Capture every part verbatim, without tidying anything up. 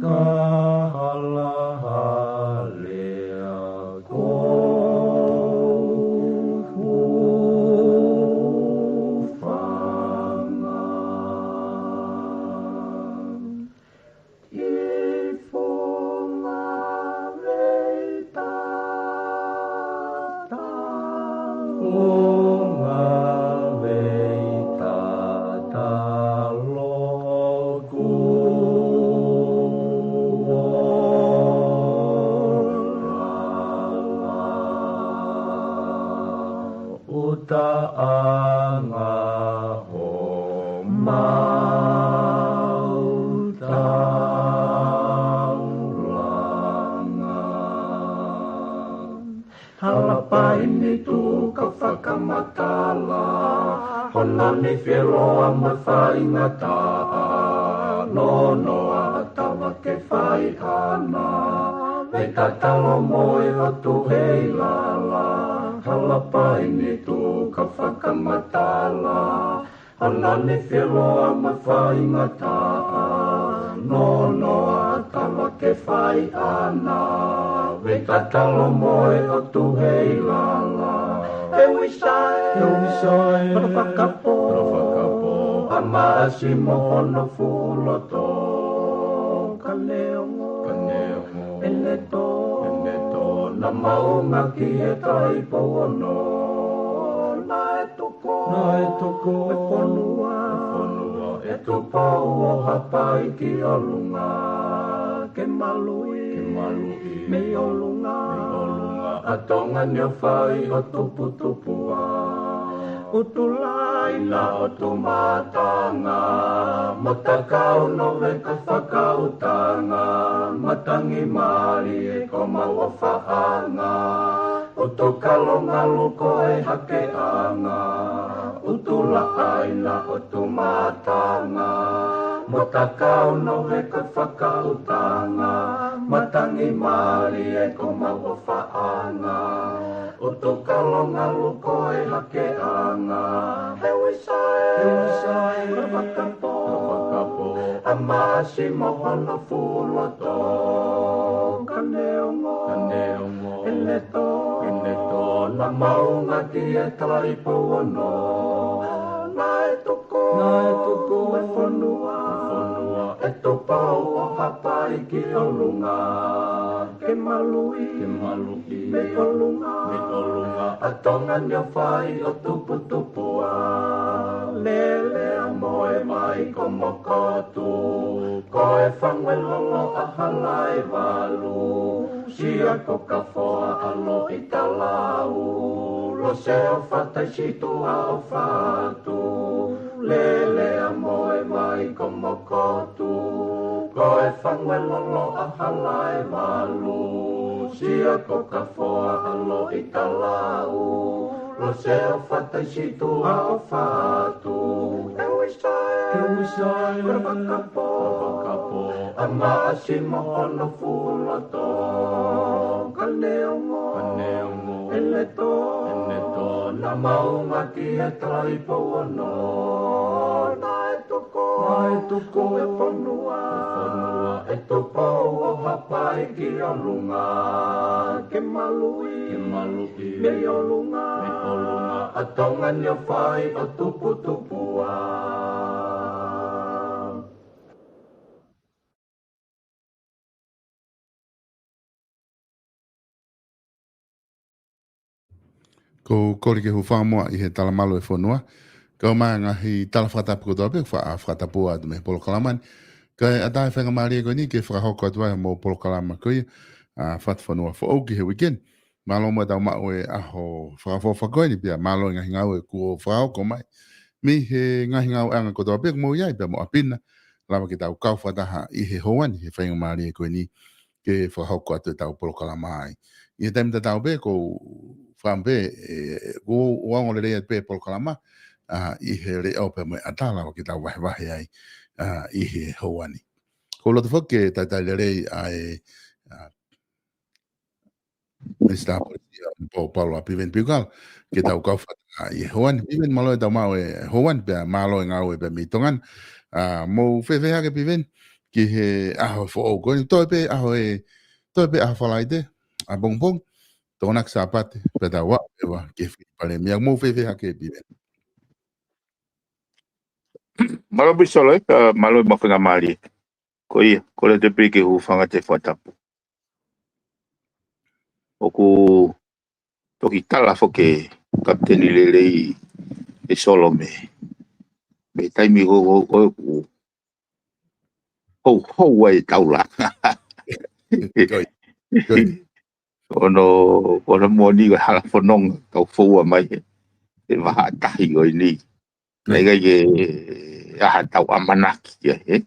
Hala halea ko fanga. I funga vei tata, funga vei tata loku o lala. Utaʻanga homau taulanga. Hala paini tuʻu ka fakamatala, hono nifi ʻe loa mo faingataʻa, nonoa ʻatama ke fai ʻana. Vei tatalo mo e ʻotu hei lala, hala paini tuʻu ka fakamatala, hono nifi ʻe loa mo faingataʻa, nonoa ʻatama ke fai ʻana. Vei tatalo mo e ʻotu hei lala, ʻe uisae, ʻe uisae, hono fakapō, hono fakapō, ʻa Maʻasi mo hono fuʻu loto. Ka neongo, ka neongo, ʻene tō, ʻene tō, naʻa mau ngāueʻaki e taipou ono. Naʻe tuku, naʻe tuku e fonua, e fonua ʻe Tupou ʻo Haʻapai ki ʻolunga, ke maluʻi, ke maluʻi mei ʻolunga, mei ʻolunga ʻa Tonga ni ʻo fai ʻo tuputupuʻa. ʻUtulai na ʻotu mātanga, mo takau no veka fakautanga, matangi mālie ko mau ʻofaʻanga. ʻUtu kalongalu ko e hakeʻanga, ʻutu laʻaina ʻotu mātanga, mo takau no veka fakautanga, matangi mālie ko mau ʻofaʻanga. ʻUtu kalongalu ko e hakeʻanga, ʻe uisae, ʻe uisae, hono fakapō, hono fakapō, ʻa Maʻasi mo hono fuʻu loto. Ka neongo, ka neongo, ʻene tō, ʻene tō, naʻa mau ngāueʻaki e taipou ono. Naʻe tuku, naʻe tuku e fonua, e fonua ʻe Tupou ʻo Haʻapai ki ʻolunga, ke maluʻi, ke maluʻi mei ʻolunga, mei ʻolunga ʻa Tonga ni ʻo fai ʻo tuputupuʻa. Lele ʻa Moʻevai ko Mokotu, ko e fangue lolo ʻa Halaevalu, Sia ko Kafoa ʻa Loʻitalau, Lose ʻo Fataisituʻa ʻo Fatu. Lele ʻa Moʻevai ko Mokotu, ko e fangue lolo ʻa Halaevalu, Sia ko Kafoa ʻa Loʻitalau, Lose ʻo Fataisituʻa ʻo Fatu. ʻE uisae, ʻe uisae, hono fakapō, hono fakapō, ʻa Maʻasi mo hono fuʻu loto. Ka neongo, ka neongo, ʻene tō, ʻene tō, naʻa mau ngāueʻaki e taipou ono. Naʻe tuku, naʻe tuku e fonua, e fonua ʻe Tupou ʻo Haʻapai ki ʻolunga, ke maluʻi, ke maluʻi mei ʻolunga, mei ʻolunga ʻa Tonga ni ʻo fai ʻo tuputupuʻa. Ko e kole ke hūfanga muʻa ʻi he talamalu e fonua, kae ʻumaʻā e ngaahi tala fakatapu kotoa pē, fa-, ʻa, fakatapu atu mei he polokalama ni. Kae ʻatā e faingamālie ko eni ke fakahoko atu ai mo e polokalama ko ia, ʻa, Fatufonua Foʻou ki he weekend. Mālō muʻa ʻetau maʻu e ʻaho fakaʻofoʻofa ko eni pea mālō e ngaahi ngāue kuo fakahoko mai. Mei he ngaahi ngāueʻanga kotoa pē ʻoku mou ʻi ai pea mo ʻapi na, lava ke tau kau fakataha ʻi he houa ni, he faingamālie ko eni ke fakahoko atu ʻetau polokalama ai. ʻI he taimi tatau pē, ʻoku ou fakaʻamu pē, ē, ʻoku ou ongoongolelei atu pē polokalama, ʻa, ʻi he leʻo pea mo e ʻatā lava ke tau vahevahe ai, ʻa, ʻi he houa ni. ʻOku ou loto foki ke talitali lelei ʻa e, ʻa, Minisitā Polisi, ʻa, Paul, Paul ʻa Piveni Piukala, ke tau kau fakataha ʻi he houa ni. Piveni, mālō ʻetau maʻu e houa ni, pea mālō e ngāue pea mei Tonga ni. ʻA, mou fēfē hake Piveni, ki he ʻaho foʻou ko eni, toe pē ʻaho e, toe pē ʻaho Falaite, ʻapongipongi, Tokonaki Sāpate, pea tau aʻu leva ki he fili palēmia. Mou fēfē hake Piveni? Mālō Pisolo, ē, ka mālō mo e faingamālie. Ko ia, kole atu pē ke u hūfanga he fakatapu. ʻOku toki tala foki ʻe Kapiteni Lelei ʻe Solo mei, mei he taimi ko, ko, ko, ko, hou, hou ai taula. Ko ia, ko ia. Ono, ono moʻoni ko e hala fononga, kau foua mai he, he vahaʻa tahi ko eni. Ko ia. Naʻe ʻikai ke ʻi ai haʻatau ʻamanaki ki ai, ē?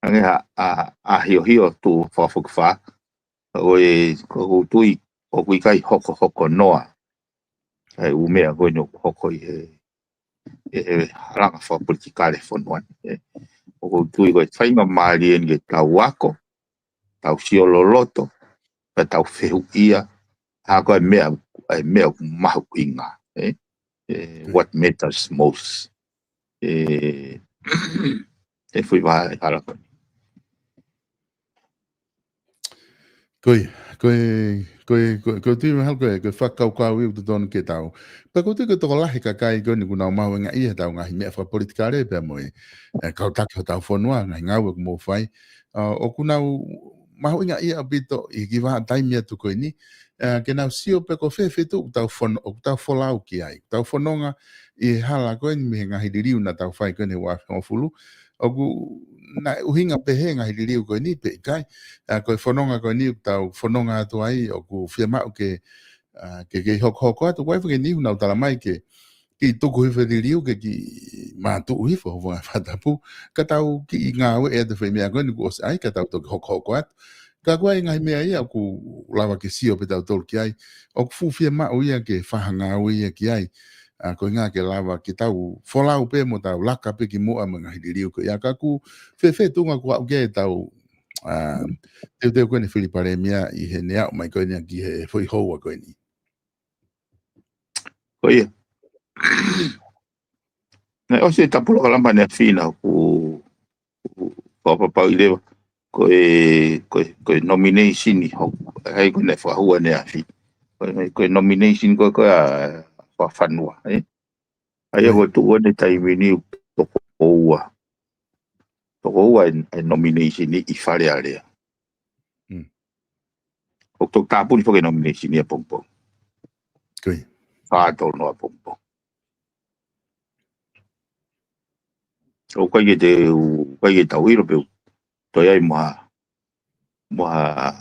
Hangē ha, ʻa, ʻa hiohio tu fakafokifā. ʻOku ou tui, ʻoku ʻikai hokohoko noa ʻa e ʻū meʻa ko eni ʻoku hoko ʻi he, ʻi he halanga fakapolitikale fonua ni, ē. ʻOku ou tui ko e faingamālie eni ke tau ako, tau sio loloto, pea tau fehuʻia, ha ko e meʻa, e meʻa ʻoku mahuʻinga, ē? ʻE, what matters most. ʻE, ʻe fui vā e hala ko eni. Ko ia, ko e, ko e, ko e, ko e tui mahalo ko e, ko e fakakaukau ia ʻoku totonu ke tau. Pea ʻoku ou tui ko e tokolahi e kakai ko eni ʻoku nau mahuʻingaʻia heʻetau ngaahi meʻa fakapolitikale pea mo e, e, kau taki hotau fonua, ngaahi ngāue ʻoku mou fai. ʻA, ʻoku nau mahuʻingaʻia ʻaupito ʻi he kiʻi vahaʻa taimi atu ko eni, ʻa, ke nau sio pe ko fē feituʻu ʻoku tau fono-, ʻoku tau folau ki ai, ʻoku tau fononga ʻi he hala ko eni mei he ngaahi liliu naʻa tau fai ko eni he ua afe hongofulu. ʻOku, naʻe ʻuhinga pē he ngaahi liliu ko eni pe ʻikai, ʻa, ko e fononga ko eni ʻoku tau fononga atu ai, ʻoku fiemaʻu ke, ʻa, ke, ke hokohoko atu, ko e fanga niʻihi ʻoku nau tala mai ke kiʻi tuku hifo e liliu ke kiʻi mātuʻu hifo, hūfanga he fakatapu, ka tau kiʻi ngāueʻi atu e foʻi meʻa ko eni kuo ʻosi ʻai, ka tau toki hokohoko atu. Ka ko e ngaahi meʻa ia ʻoku lava ke sio pē tautolu ki ai, ʻoku fuʻu fiemaʻu ia ke fakangāueʻi ia ki ai. ʻA, ko e ʻuhinga ke lava ke tau folau pē mo tau laka pē ki muʻa mo e ngaahi liliu ko ia ka ʻoku fēfē e tuʻunga ʻoku aʻu ki ai ʻetau, ʻa, teuteu ko eni fili palēmia ʻi heʻene aʻu mai ko eni ki he foʻi houa ko eni. Ko ia. Naʻe ʻosi e polokalama ʻaneafi naʻa ku, ku fakapapauʻi leva. Ko e, ko e, ko e nomination ʻi hoko. ʻAi ko ʻene fakahua ʻaneafi. Ko e, ko e nomination ko e, ko e ʻa Fakafanua, ē? ʻA ia ko e tuʻu ʻene taimi ni ʻoku toko ua. Toko ua e, e nomination ʻi Fale Alea. Mm. ʻOku toki tāpuni foki e nomination ʻapongipongi. Ko ia. Fā tolu noa ʻapongipongi. ʻOku ʻikai ke te, ʻoku ʻikai ke tau ʻilo pe ʻoku toe ʻi ai mo ha, mo ha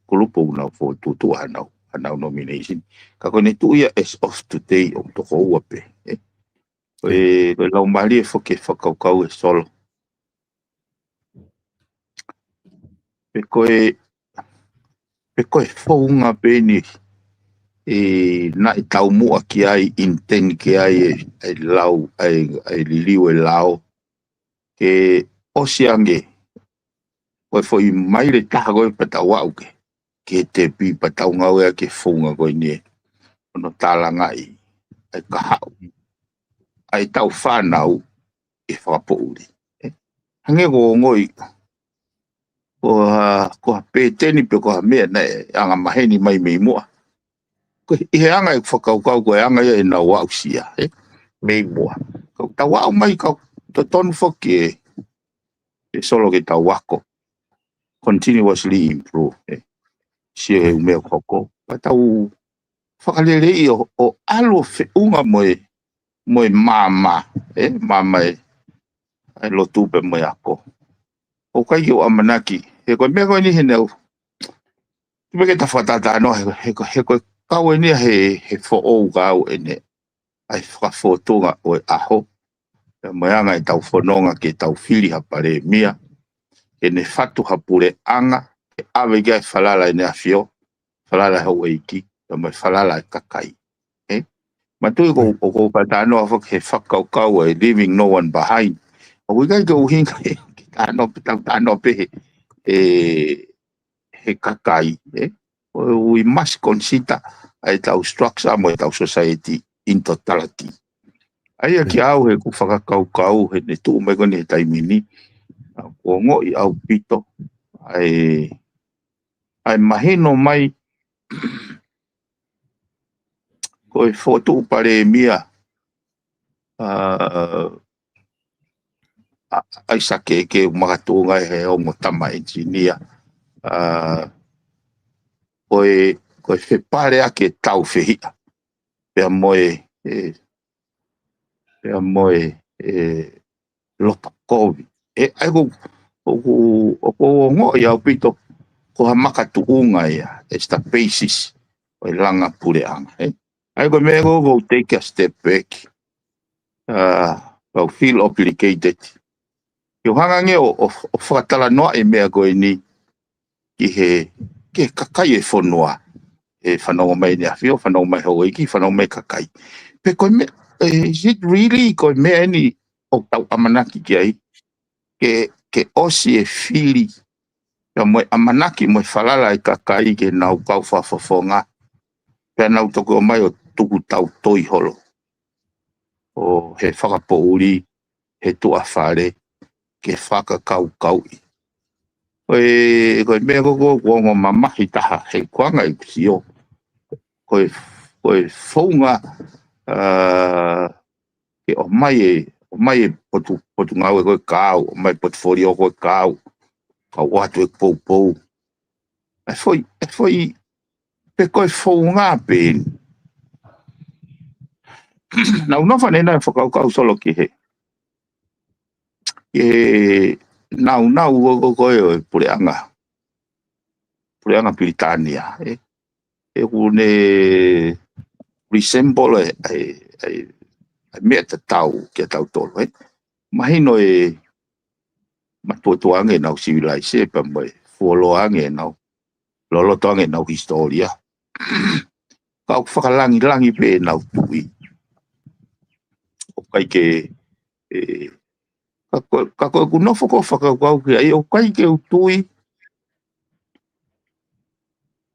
kulupu ʻoku nau fokotuʻutuʻu hanau, hanau nomination. Ka ko ʻene tuʻu ia as of today ʻoku toko ua pē, ē? Ko e, ko e laumālie foki e fakakaukau ʻe Solo. Pe ko e, pe ko e founga pē eni, ē, naʻe taumuʻa ki ai, intend ki ai, ʻe, ʻe lau, ʻe, ʻe liliu e lao. Ke ʻosi ange, ko e foʻi maile taha ko e pea tau aʻu ki he, ki he tepi pea tau ngāueʻaki e founga ko eni ē. ʻO nau tālangaʻi, ʻa e kahaʻu. ʻA ʻetau fānau ʻi he fakapoʻuli. Ē? Hangē ko e ongoʻi, ko ha, ko ha pēteni pe ko ha meʻa naʻe anga maheni mai mei muʻa. Ko e, ʻi he anga e fakakaukau ko e anga ia ʻenau aʻusia, ē? Mei muʻa. Ka tau aʻu mai ka totonu foki ē, ʻe Solo ke tau ako. Continuously improve, ē? Sio he ʻū meʻa ʻoku hoko. Ka tau fakaleleiʻi ʻo, ʻo ʻalu ʻo feʻunga mo e, mo e maama, ē? Maama e, e lotu pea mo e ako. ʻOku ʻikai ke u ʻamanaki. He ko e meʻa ko eni he neu. Te meke ta fakatātā noa, he, he, he ko e kau eni ia he, he foʻou kau eni. ʻA e fakafōtunga ʻo e ʻaho. Pea mo e anga ʻetau fononga ke tau fili ha palēmia. Ke ne fatu ha puleʻanga, ke ʻave ki ai e falala ʻEne ʻAfio, falala houʻeiki, pea mo e falala e kakai. Ē? Matuʻi ko, ʻoku ou fakatātā noa foki he fakakaukau ʻa e leaving no one behind. ʻOku ʻikai ke ʻuhinga ke tāno, tau tāno pē he, ē, he kakai, ē? We must consider ʻa ʻetau structure mo ʻetau society in totality. ʻA ia kia au he ʻoku ou fakakaukau, heʻene tuʻu mai ko eni he taimi ni, ʻOku ongoʻi ʻaupito ʻa e, ʻa e mahino mai ko e fokotuʻu palēmia, ʻa, ʻa, ʻa ʻAisake ke makatuʻunga he ongo tama ʻenisinia. ʻA, ko e, ko e fepale ʻa e tau fehiʻa pea mo e, e, pea mo e, e lopa kovi. ʻE, ʻa ia ko, ʻoku, ʻoku ongoʻi ʻaupito ko ha makatuʻunga ia, it's the basis ʻo e langa puleʻanga, ē. ʻA ia ko e meʻa ko, ko take a step back. ʻA, kau feel obligated ke u hanga ange ʻo, ʻo, ʻo fakatalanoaʻi e meʻa ko eni ki he, ki he kakai e fonua. ʻE fanongo mai ʻEne ʻAfio, fanongo mai houʻeiki, fanongo mai kakai. Pe ko e meʻa, e, is it really ko e meʻa eni ʻoku tau ʻamanaki ki ai? Ke, ke ʻosi e fili, pea mo e ʻamanaki mo e falala e kakai ke nau kau fakafofonga, pea nau toki ō mai ʻo tuku tau toi holo ʻo he fakapoʻuli, he tuʻa fale, ke fakakaukauʻi. Ko e, ko e meʻa ko, ko, ʻoku ongo mamahi taha he kuanga i kusio. Ko e, ko e founga, ʻa, ke ʻomai e, ʻomai e potu, potungāue ko e kaau, ʻomai e portfolio ko e kaau, kau ʻoatu e poupou. ʻE foʻi, ʻe foʻi, pe ko e founga pē eni. Naʻa ku nofo ʻanenai ʻo fakakaukau Solo ki he, ki he naunau ko, ko, ko ē ʻo e puleʻanga, puleʻanga Pilitānia, ē. ʻOku ne resemble e, e, e, e meʻa tatau kia tautolu, ē. Mahino e matuʻotuʻa ange ʻenau sivilaise pea mo e fuoloa ange ʻenau, loloto ange ʻenau hisitōlia. Ka ʻoku fakalangilangi pē ʻenau tui. ʻOku ʻikai ke, e, ka ko, ka ko ʻeku nofo ko e fakakaukau ki ai, ʻoku ʻikai ke u tui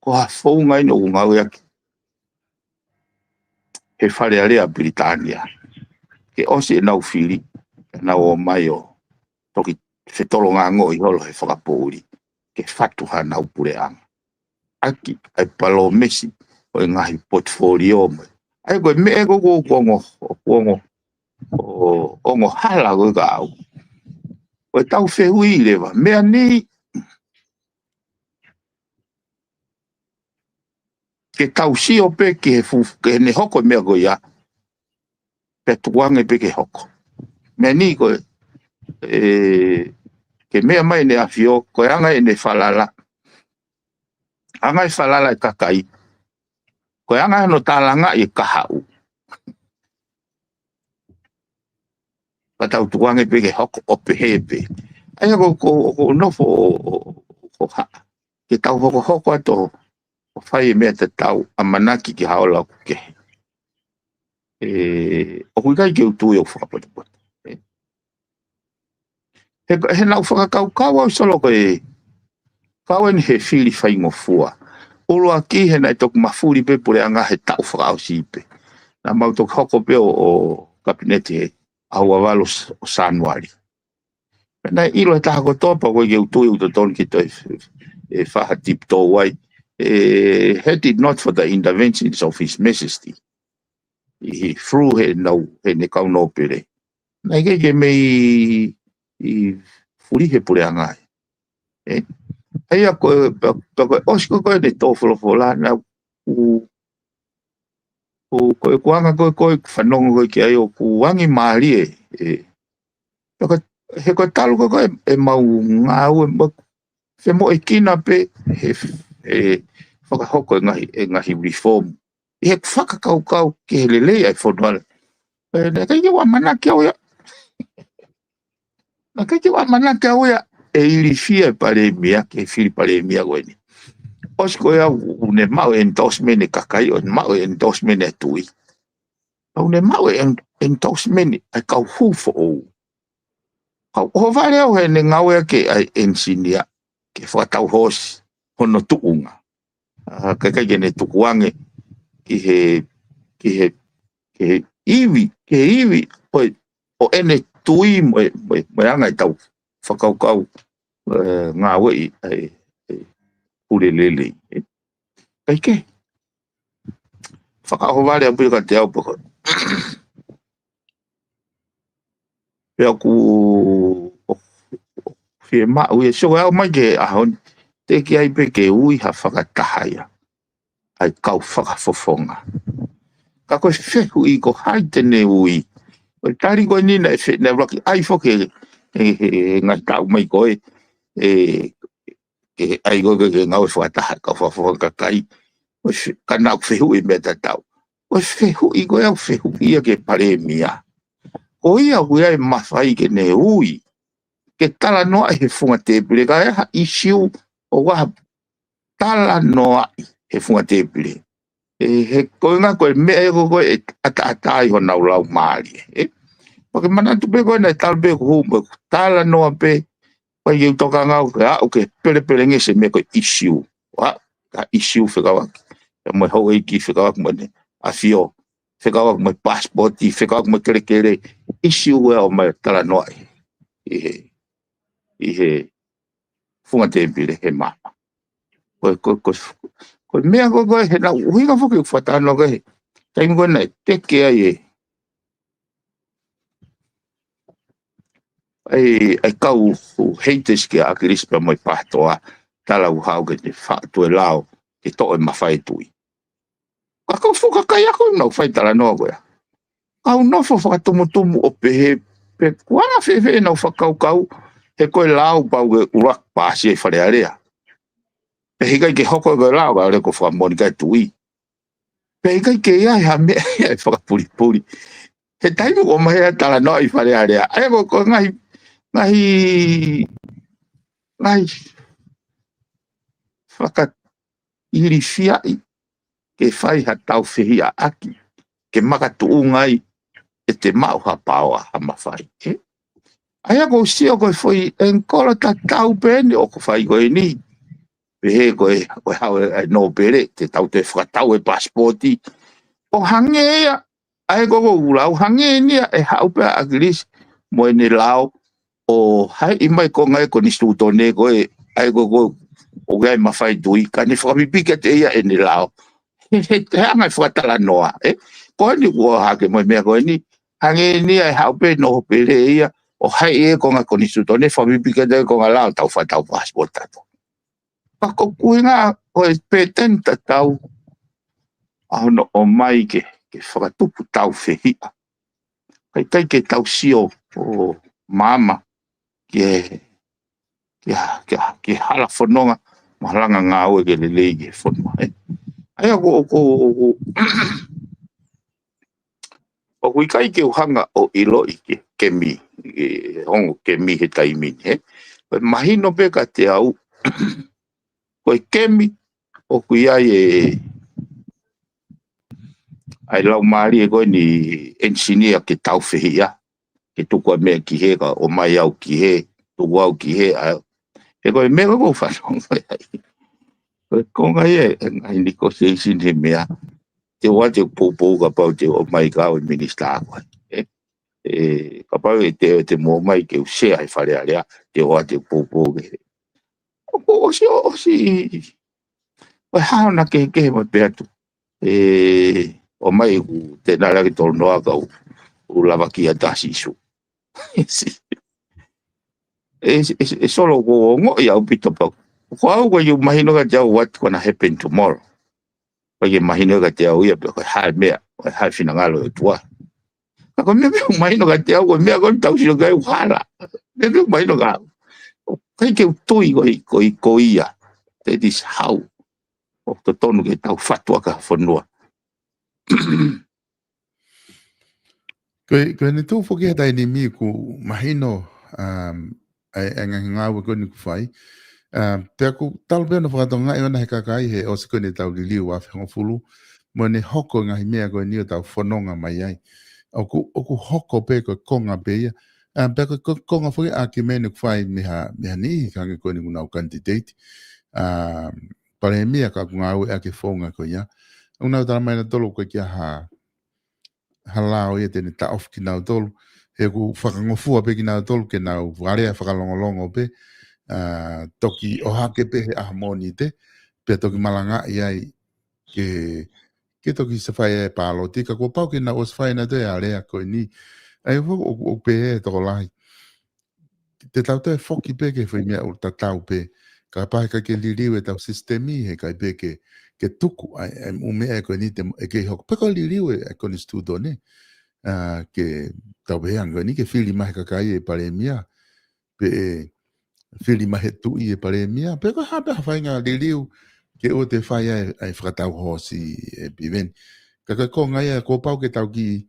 ko ha founga eni ʻoku ngāueʻaki he Fale Alea Pilitānia ke ʻosi ʻenau fili, ʻenau ō mai ʻo toki fetolongangoʻi holo he fakapoʻuli ke fatu hanau puleʻanga ʻaki ʻa e palōmesi ʻo e ngaahi portfolio mo e. ʻA ia ko e meʻa ko, ko, ʻoku ongo, ʻoku ongo, ʻo, ongo hala ko ē kiate au. Ko e tau fehuʻi leva, meʻa ni ke tau sio pē ki he fu, ke ne hoko e meʻa ko ia, pea tukuange pē ke hoko. Meʻa ni ko e, e, ke meʻa mai ʻEne ʻAfio, ko e anga ʻene falala, anga e falala e kakai, ko e anga hono tālangaʻi e kahaʻu. Ka tau tukuange pē ke hoko ʻo pehē pē. ʻA ia ko, ko, ko nofo ʻo, ʻo, ʻo haʻa ke tau hokohoko atu ʻo fai e meʻa tatau, ʻamanaki ki ha ola ʻoku kehe. ʻE, ʻoku ʻikai ke u tui ʻoku fakapotopoto. ʻE. He, he naʻa ku fakakaukau au Solo ko e, kau eni he fili faingofua. ʻUluaki he naʻe toki mafuli pē puleʻanga he taʻu fakaʻosi pē. Naʻa mau toki hoko pē ʻo, ʻo kapineti he ʻaho ua valu ʻo Sānuali. Pea naʻe ʻilo ʻe he taha kotoa pē ʻoku ʻikai ke u tui ʻoku totonu ke toe, e, fai ha tiptoe ai. E, had it not for the interventions of His Majesty, ʻi he through heʻenau, heʻene kau nōpele, naʻe ʻikai ke mei, ʻi fuli he puleʻanga ē. ʻE, ʻa ia ko e, pea, pea ko e ʻosi ko ē ʻene tō folofola, naʻa ku, ko, ko e kuanga ko ē, ko e fanongo ko ē ki ai ʻoku angi mālie, ʻe, pea ko, he ko e talu ko ē ʻemau ngāue, mo, femoʻuekina pē he, he fakahoko e ngaahi, e ngaahi reform. ʻI heʻeku fakakaukau ki he lelei ʻa e fonua. ʻE, naʻe ʻikai ke u ʻamanaki au ia. Naʻe ʻikai ke u ʻamanaki au ia ʻe ilifia e palēmia, ke fili palēmia ko eni. ʻOsi ko ia ʻoku ne maʻu e endorsement e kakai, ʻo ne maʻu e endorsement e tuʻi. ʻOku ne maʻu e en-, endorsement ʻa e kau hū foʻou. Kau ʻohovale au heʻene ngāueʻaki ʻa e ʻenisinia ke fakatau hoosi hono tuʻunga. ʻA, ka ʻikai ke ne tukuange ki he, ki he, ki he ivi, ki he ivi ʻo, ʻo ʻene tui mo e, mo e, mo e anga ʻetau fakakaukau, ē, ngāueʻi ʻa e, ʻa e pule lelei, ē. Kae kehe, fakaʻohovale ʻaupito kiate au pē ko ē. Pea ʻoku, ʻoku fiemaʻu ia, so au mai ki he ʻaho ni, teʻeki ai pē ke ui ha fakataha ia ʻa e kau fakafofonga. Ka ko e fehuʻi ko hai te ne ui. Ko e tali ko eni naʻe fe-, naʻe ʻuluaki ʻai foki ʻe he, he, he ngaahi taʻu mai ko ē, ē, ke ʻai ko ē ke, ke ngāue fakataha kau fakafofonga kakai. Ko e fe-, ka naʻa ku fehuʻi meʻa tatau. Ko e fehuʻi ko ē ʻoku fehuʻi ia ki he palēmia, ko ia ʻoku ʻi ai e mafai ke ne ui, ke talanoaʻi he funga tēpile, ka ʻi ai ha ʻisiū ʻoku ʻi ai ha talanoaʻi he funga tēpile. Ē, he ko e ʻuhinga ko e meʻa ia ko ē ʻe ʻataʻatā ai honau laumālie, ē. Pea ke manatu pē ko ē naʻe talu pē ʻeku hū mo ʻeku talanoa pē, ʻai ke u tokanga au ke aʻu ke pelepelengesi e meʻa ko e ʻisiū. ʻA, ka ʻisiū fekauʻaki, ē, mo e houʻeiki, fekauʻaki mo ʻEne ʻAfio, fekauʻaki mo e pasipoti, fekauʻaki mo e kelekele, ʻisiū ʻoku ʻomai talanoaʻi ʻi he, ʻi he funga tēpile he maama. Ko e, ko e, ko e, ko e meʻa ko ē, ko e, he naʻe ʻuhinga foki ʻeku fakatalanoa ko ē he taimi ko ē naʻe teke ai e, ʻa e, ʻa e kau haters kia ʻAkilisi pea mo e PATOA, tala ʻoku haʻu ke ne fa-, toe lao ke toʻo e mafai e tui. Ka ko e fuʻu kakai ako ʻoku nau fai talanoa ko ia. Kau nofo fakatumutumu ʻo pehē, pe ko e anga fēfē ʻenau fakakaukau, he ko e lao pau ke ʻuluaki paasi ʻe he Fale Alea. Pea heʻikai ke hoko ko e lao, ka ʻoku lele ko e fakamoʻoni ki he tui. Pea heʻikai ke ʻi ai ha meʻa ia ʻe fakapulipuli. He taimi ʻoku ʻomai ai e talanoa ʻi Fale Alea, ʻa ia ko e, ko e ngaahi, ngaahi, ngaahi fakailifiaʻi ke fai ha tāufehiʻaʻaki, ke makatuʻunga ai ʻete maʻu ha paoa, ha mafai, ē? ʻA ia ʻoku ou sio ko e foʻi ʻengikolo tatau pē eni ʻoku fai ko eni. Pehē ko e, ko e haʻu e, e nōpele, te tau toe fakatau e pasipoti. ʻO hangē ia, ʻa ia ko ē ʻoku ou lau, hangē eni ia ʻe haʻu pē ʻa ʻAkilisi mo ʻene lao, ʻo haʻi mai e konga e konisitūtone ko ē, ʻa ia ko ē ʻoku ʻi ai e mafai e tui, ka ne fakapipiki atu ʻe ia ʻene lao. He, he, he anga e fakatalanoa, ē? Ko eni kuo hake mo e meʻa ko eni, hangē eni ia ʻe haʻu pē e nōpele ia, ʻo haʻi e konga konisitūtone, fakapipiki atu e konga lao, tau fakatau pasipoti atu. Ka ko e ʻuhinga ko e pēteni tatau ʻa hono ʻomai ke, ke fakatupu tāufehiʻa. Kae ʻikai ke tau sio ʻo maama ki he, ki he, ki he, ki he hala fononga, mo e hala ngāue ke lelei ki he fonua, ē. ʻA ia ʻoku, ʻoku, ʻoku, ʻoku ʻikai ke u hanga ʻo ʻiloʻi ki he kemi, ʻi he ongo kemi he taimi ni, ē. Ko e mahino pē kiate au, ko e kemi ʻoku ʻi ai e, ʻa e laumālie ko eni ʻenisinia ke tāufehiʻa, ke tuku ʻa e meʻa ki hē, kae ʻomai au ki hē, tuku au ki hē, ʻa, he ko e meʻa ko ē ʻoku ou fanongo ai. Ko e konga ia e ngaahi negotiation he meʻa, te u ʻoatu e poupou kapau te u ʻomai kau e minisitā ko ē. Ē, ē, kapau ʻe te, te mou ʻomai ke u sea he Fale Alea, te u ʻoatu e poupou ke. ʻOku ʻosi, ʻosi, ʻo e hā hona kehekehe mai pē atu. Ē, ʻomai ʻeku tenala ke tolu noa ka u, u lava ki a tasi isu. ʻE, ʻe, ʻe Solo, ʻoku ou ongoʻi ʻaupito pau. Ko au ʻoku ʻikai ke mahino kiate au what gonna happen tomorrow. ʻIkai ke mahino kiate au ia pe ko e hā e meʻa, ko e hā e finangalo ʻo e ʻOtua. Ka ko e meʻa pē ʻoku mahino kiate au, ko e meʻa ko ē ʻoku tau sio ki ai ʻoku hala. Meʻa pē ʻoku mahino kiate au. ʻOku ʻikai ke u tui ko e, ko e, ko ia. That is how ʻoku totonu ke tau fatu ʻaki ha fonua. Ko e, ko ʻene tuʻu foki he taimi ni ʻoku mahino, um, ʻa e, ʻa e ngaahi ngāue ko eni ʻoku fai. Um, pea ʻoku talu pē hono fakatokangaʻi ʻona he kakai he ʻosi ko eni ʻetau liliu ʻa e afe hongofulu, mo ʻene hoko e ngaahi meʻa ko eni ʻoku tau fononga mai ai. ʻOku, ʻoku hoko pē ko e konga pē ia. Um, pea ko e, ko e konga foki ʻa e ʻākiumeni ʻoku fai mei ha, mei ha niʻihi hangē ko eni ʻoku nau candidate. Um, palēmia ka ʻoku ngāueʻaki e founga ko ia. ʻOku nau tala mai nautolu ʻoku ʻikai ha, ha lao ia te ne taʻofi kinautolu. He ʻoku fakangofua pē kinautolu ke nau alea fakalongolongo pē, ʻa, toki ʻohake pē he ʻaho Mōnite, pea toki malangaʻi ai ke, ke toki ʻosi fai e pāloti, ka kuo pau ke nau ʻosi fai ʻenautolu e alea ko eni. ʻA ia ʻoku, ʻoku, ʻoku pehē ʻe he tokolahi, te tau toe foki pē ki he foʻi meʻa ʻoku tatau pē. Kapau he ʻikai ke liliu ʻetau sisitemi, he ʻikai pē ke, ke tuku ʻa e, ʻa e ʻū meʻa ko eni te, ʻe kei hoko. Pea ko e liliu e, e konisitūtone, ʻa, ke tau pehē ange ko eni ke fili mai he kakai e palēmia, pe ʻe fili mai he tuʻi e palēmia, pe ko e hā pē ha faʻahinga liliu ke ʻoua te fai ai e, e fakatau hoosi ʻe Piveni. Ka ko e konga ia kuo pau ke tau kiʻi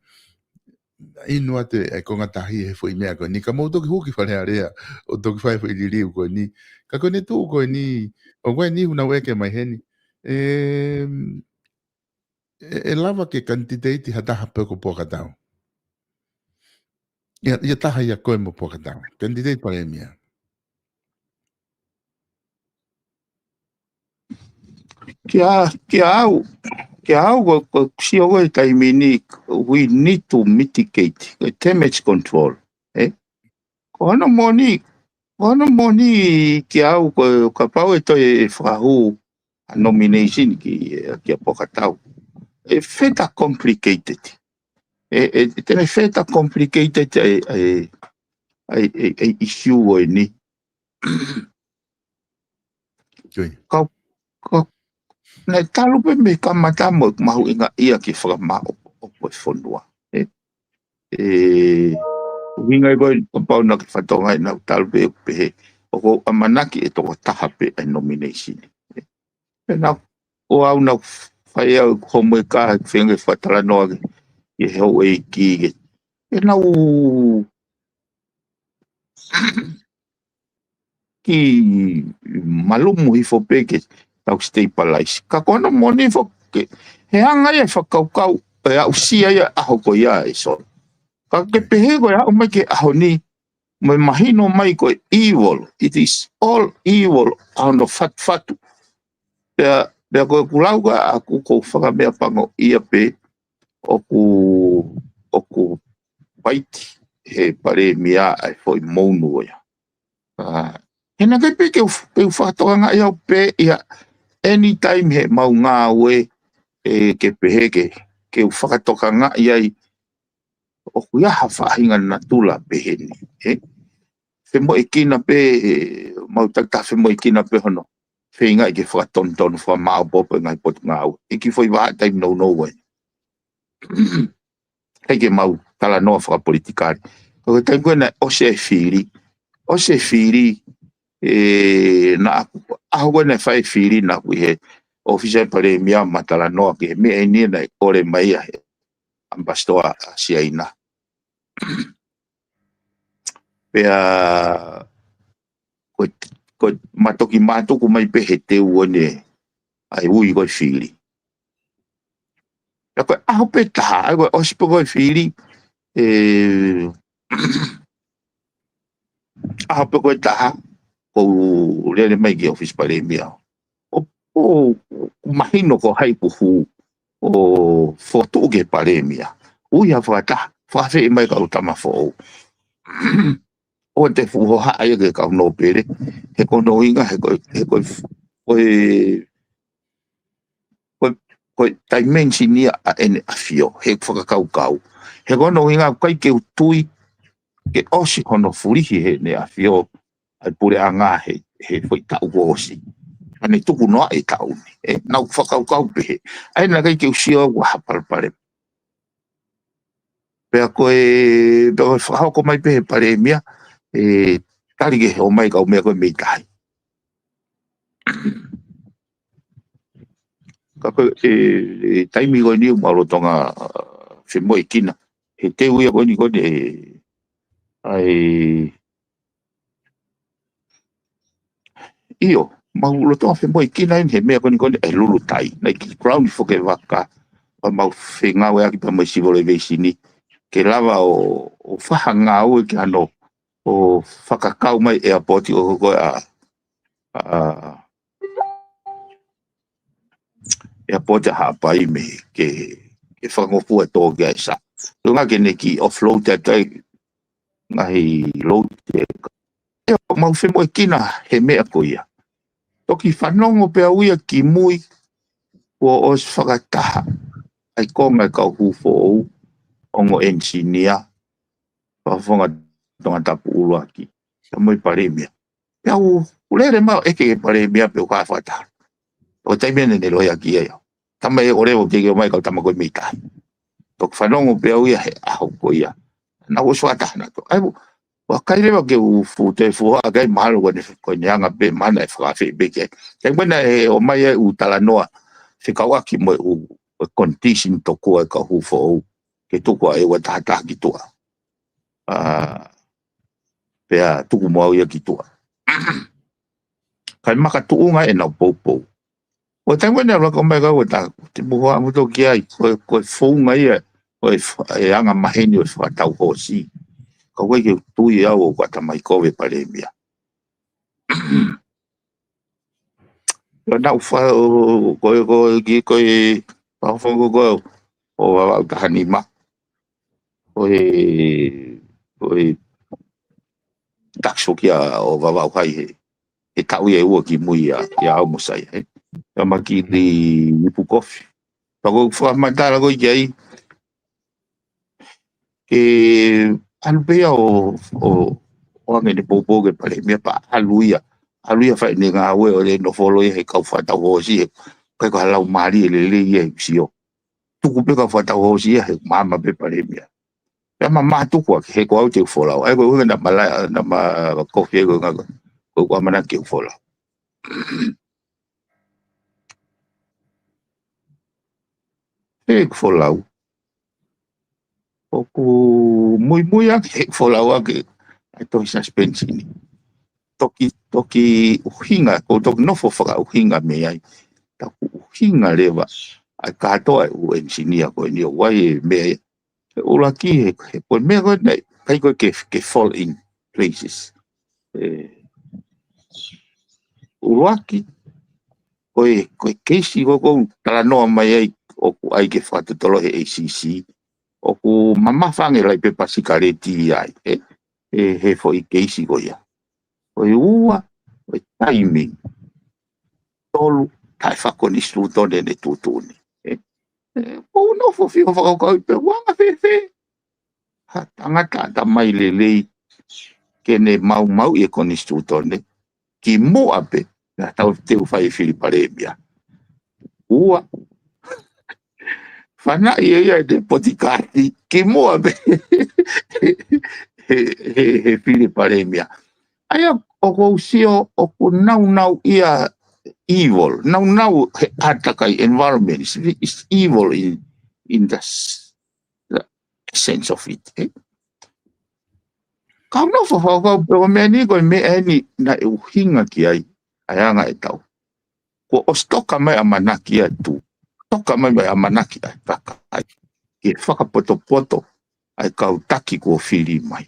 inu atu e konga tahi he foʻi meʻa ko eni. Ka mou toki hū ki Fale Alea ʻo toki fai e foʻi liliu ko eni. Ka ko eni tuʻu ko eni, ʻoku ʻi ai e niʻihi ʻoku nau ʻeke mai heni. ʻE, ʻe, ʻe lava ke kanititeiti ha taha pe ko Puakatau? ʻIa, ʻia taha ʻia koe mo Puakatau. Kanititeiti palēmia. Kia, kia au, kia au ko, ko sio ko e taimi ni, we need to mitigate, ko e damage control, ē? Ko hono moʻoni, ko hono moʻoni kia au ko kapau ʻe toe fakahū ha nomination ki, kia Puakatau. ʻE feta complicated. ʻE, ʻe, ʻe te ne feta complicated ʻa e, ʻa e, ʻa e, ʻa e, ʻa e issue ko eni. Kau, kau, naʻe talu pē mei he kamata mo e mahuʻinga ia ke fakamaʻopoʻopo e fonua. ʻE, ʻe, ʻuhinga ia ko e kapau naʻa ke fatongia ʻenau talu pē ʻo pehē, ʻoku ou ʻamanaki ʻe toko taha pē ʻa e nomination. ʻE, pea naʻa, ʻo au naʻa ku fai au homework ʻa e feinga ke fakatalanoa ki he houʻeiki ke, ʻenau kiʻi malumu hifo pē ke tau stabilize. Ka ko hono moʻoni foki, he anga ia e fakakaukau, ʻe aʻusia ia ʻaho ko ia ʻe Solo. Ka ke pehē ko e aʻu mai ki he ʻaho ni, mo e mahino mai ko e evil, it is all evil, ʻa hono fatufatu. Pea, pea ko e kulau ka ʻaku ko e fakameʻapango ia pē, ʻoku, ʻoku vaiti he palēmia ʻa e foʻi mounu ia. ʻA, he naʻe ʻikai pē ke u, ke u fakatokangaʻi au pē ia anytime he mau ngāue, ʻe, ke pehē ke, ke u fakatokangaʻi ai ʻoku ʻi ai ha faʻahinga natula pehē ni, ē? Femoʻuekina pē, ʻe, mau takitaha femoʻuekina pē hono feingaʻi ke fakatonutonu fakamaʻopoʻopo e ngaahi potungāue. ʻI he kiʻi foʻi vahaʻa taimi nounou ē. ʻIkai ke mau talanoa fakapolitikale. Ko e taimi ko ē naʻe ʻosi e fili. ʻOsi e fili, ʻe, naʻa ku, ʻaho ko ē naʻe fai e fili naʻa ku ʻi he ʻōfisi ʻa e palēmia ʻo ma talanoa ki he meʻa eni naʻe kole mai ʻa e ʻamipasitoa ʻa Siaina. Pea, ko, ko, ma toki mātuku mai pē he teu ʻo ne, ʻa e ui ko e fili. Pea ko e ʻaho pē taha, ʻa ia ko e ʻosi pē ko e fili, ʻe, ʻaho pē ko e taha, ko u lele mai ki he ʻōfisi palēmia. ʻO, ʻo, ʻo mahino ko hai kuo hū, ʻo fokotuʻu ki he palēmia. Ui ha fakataha, fakafeʻi mai kau tama foʻou. ʻOua te fuʻu hohaʻa ia ki he kau nōpele, he ko hono ʻuhinga, he ko e, he ko e, ko e, ko e, ko e dimension ia ʻa ʻEne ʻAfio, he fakakaukau. He ko hono ʻuhinga ʻoku ʻikai ke u tui, ke ʻosi hono fulihi ʻe Heʻene ʻAfio ʻa e puleʻanga he, he foʻi taʻu kuo ʻosi. Ka ne tuku noa e taʻu ni. ʻE, naʻa ku fakakaukau pehē. ʻA ia naʻe ʻikai ke u sio au ha palopalema. Pea ko e, pea ko e fakahoko mai pē he palēmia, ʻe, tali ke ʻomai kau meʻa ko ē mei tahi. Ka ko e, ʻe, taimi ko eni ʻoku mau lolotonga, ʻa, femoʻuekina. He teu ia ko eni ko eni, ʻe, ʻa e, ʻio, mau lolotonga femoʻuekina eni he meʻa ko eni ko eni ʻa e lulutai. Naʻe kiʻi ground foki e vaka, pea mau fengāueʻaki pea mo e civil aviation ni. Ke lava ʻo, ʻo fakangāue ki hano, ʻo fakakau mai e airport ʻo ko ē ʻa, ʻa, airport ʻa Haʻapai mei he, ke, ke fakangofua e tō ki ai sa. Ko e ʻuhinga ke ne kiʻi offload atu ai, ngaahi loute. ʻIo, mau femoʻuekina he meʻa ko ia. Toki fanongo pē au ia kimui, kuo ʻosi fakataha ʻa e konga e kau Hūfoʻou, ongo ʻenisinia, Fakafofonga Tongatapu ʻUluaki, pea mo e Palēmia. Pea u lele mai ʻo ʻeke ki he Palēmia pe ʻoku ʻi ai ha fakataha. ʻO taimi ʻeni ne lohiakiʻi au. Tama ʻe ʻo levo ke ke ʻomai kau tama ko ē mei tahi. Toki fanongo pē au ia he ʻaho ko ia. Naʻa ku ʻosi fakataha naʻa ku, ʻai ʻoku ʻikai leva ke u fuʻu toe fuʻu ʻai mahalo ko ʻene, ko ʻene anga pē mana e fakafeʻiloaki pē ke. Taimi ko ē naʻe ʻomai ai ʻū talanoa fekauʻaki mo e ʻū, ʻū condition tokua e kau Hūfoʻou ke tuku ʻa e ua taha taha ki tuʻa. ʻA, pea tuku mo au ia ki tuʻa. Kae makatuʻunga ʻenau poupou. ʻO taimi ko ē naʻe ʻuluaki ʻomai kau ʻo tā, te muha muto ki ai, ko e, ko e founga ia, ko e fa-, e anga maheni ʻo e fakatau hoosi. Ka ʻoku ʻikai ke u tui au ʻoku ʻatamai kovi e Palēmia. Pea naʻa ku fa-, ʻo, ko e, ko e, ki, ko e, Fakafofonga ko ē ʻo Vavaʻu taha nima. Ko e, ko e tax foki ia ʻo Vavaʻu Hai he, he taʻu ia ʻe ua kimui ia, ia au mo Saia, ē. Ia Makili Nipukofi. Pea ko e fakamatala ko ē ki ai, ke ʻalu pē ia ʻo, ʻo, ʻo ʻoange ʻene poupou ki he Palēmia pea ʻalu ia. ʻAlu ia fai ʻene ngāue ʻo ne nofo holo ia he kau fakatau hoosi he, ʻikai ko ha laumālie lelei ia he sio. Tuku pē kau fakatau hoosi ia he maama pē Palēmia. Pea ma, ma tuku ʻaki he ko au te u folau. ʻA ia ko e ʻuhinga naʻa ma la, naʻa ma kofi ai ko e ʻuhinga ko ʻeku ʻamanaki ke u folau. He ʻeku folau. ʻOku muimui ange he ʻeku folau ange ʻa e tohi suspension ni. Toki, toki ʻuhinga, ko e toki nofo fakaʻuhinga mei ai. Taku ʻuhinga leva ʻa e kātoa e ʻū ʻenisinia ko eni ʻo ʻai e meʻa ia. He ʻuluaki he, he ko e meʻa ko ē naʻe ʻikai ko ē ke, ke fall in places. ʻE, ʻuluaki, ko e, ko e keisi ko ē ʻoku ou talanoa mai ai ʻoku ʻai ke fakatotolo he A C C. ʻOku mamafa ange laʻi pepa sikaleti ai, ē? ʻE, he foʻi keisi ko ia. Ko e ua, ko e taimi. Tolu, taʻefakakonisitūtone ʻene tuʻutuʻuni. Ē? ʻE, ʻoku ou nofo ʻo fakakaukauʻi pē ʻoku anga fēfē ha tangata ʻatamai lelei ke ne maumauʻi e konisitūtone. Kimuʻa pē, naʻa tau te u fai e fili Palēmia. Ua, fanaʻi ʻe ia ʻene potikaati, kimuʻa pē he, he, he, he fili Palēmia. ʻA ia, ʻoku ou sio ʻoku naunau ia evil, naunau he ʻātakai environment, it's, it's evil in, in the s-, the essence of it, ē? Ka u nofo ʻo fakakaukau pē ʻo meʻa ni ko e meʻa eni naʻe ʻuhinga ki ai, ʻa e anga e tau. Kuo ʻosi toka mai ʻamanaki ʻa e tuʻi. Toka mai mai ʻamanaki ʻa e kakai. Ke fakapotopoto ʻa e kau taki kuo fili mai.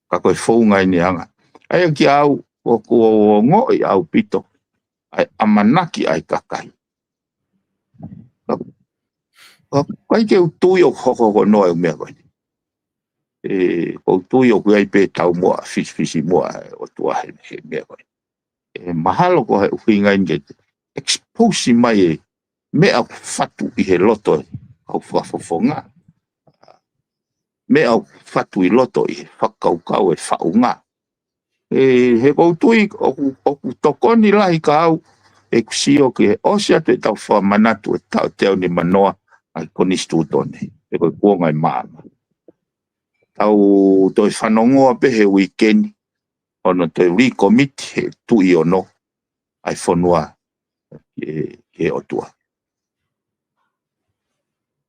Ka ko e founga eni ʻa e anga. ʻA ia kiate au, ʻoku ou ongoʻi ʻaupito ʻa e ʻamanaki ʻa e kakai. Ka, ka ʻikai ke u tui ʻoku hokohoko noa e meʻa ko eni. ʻE, ʻoku ou tui ʻoku ʻi ai pē taumuʻa, fisifisimuʻa ʻa e ʻOtua he, he meʻa ko eni. ʻE mahalo ko e ʻuhinga eni ke expose mai e meʻa ʻoku fatu ʻi he loto ʻo e kau fakafofonga. Meʻa ʻoku fatu ʻi loto ʻi he fakakaukau e faʻunga. ʻE, he ʻoku ou tui ʻoku, ʻoku tokoni lahi kiate au ʻeku sio ki he ʻosi atu e tau fakamanatu e taʻu teau nimanoa ʻa e konisitūtone. He ko e kuonga e maama. Tau toe fanongoa pē he uike ni, ʻo nau toe recommit he tuʻi ono ʻa e fonua ki he, ki he ʻOtua.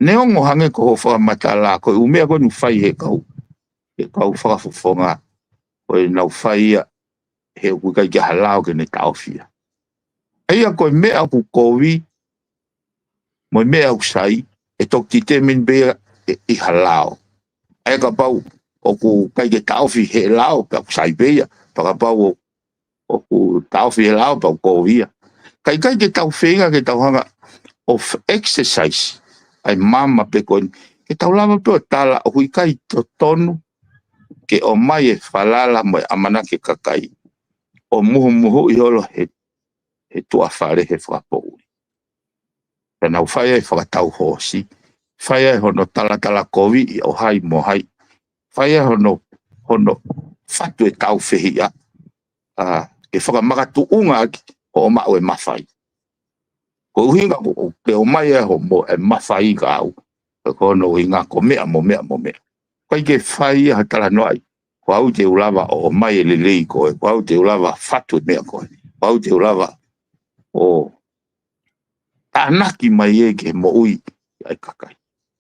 Neongo hangē ko hoʻo fakamatala, ko e ʻū meʻa ko eni ʻoku fai he kau, he kau fakafofonga, ko ʻenau fai ia, he ʻoku ʻikai ke ʻi ai ha lao ke ne taʻofi ia. ʻA ia ko e meʻa ʻoku kovi, mo e meʻa ʻoku sai, ʻe toki determine pē ia ʻe, ʻi ha lao. ʻA ia kapau ʻoku ʻikai ke taʻofi he lao, pea ʻoku sai pē ia, pea kapau ʻo, ʻoku taʻofi he lao, pea ʻoku kovi ia. Ka ʻikai ke tau feinga ke tau hanga ʻo f-, exercise ʻa e maama pē ko eni. Ke tau lava pē ʻo tala ʻoku ʻikai totonu, ke ʻomai e falala mo e ʻamanaki e kakai ʻo muhumuhuʻi holo he, he tuʻa fale he fakapoʻuli. Pea nau fai ai e fakatau hoosi, fai ai hono talatalakoviʻi ʻo hai mo hai, fai ai hono, hono fatu e tau fehiʻa, ʻa, ke fakamakatuʻunga ʻaki hoʻo maʻu e mafai. Ko e ʻuhinga ko, ko ke ʻomai e hoʻomo e mafai ka au, ko hono ʻuhinga ko meʻa mo meʻa mo meʻa. ʻIkai ke fai ia ha talanoaʻi, ko au te u lava ʻo ʻomai e lelei ko ē, ko au te u lava fatu e meʻa ko ē, ko au te u lava ʻo tānaki mai ē ke moʻui ai kakai.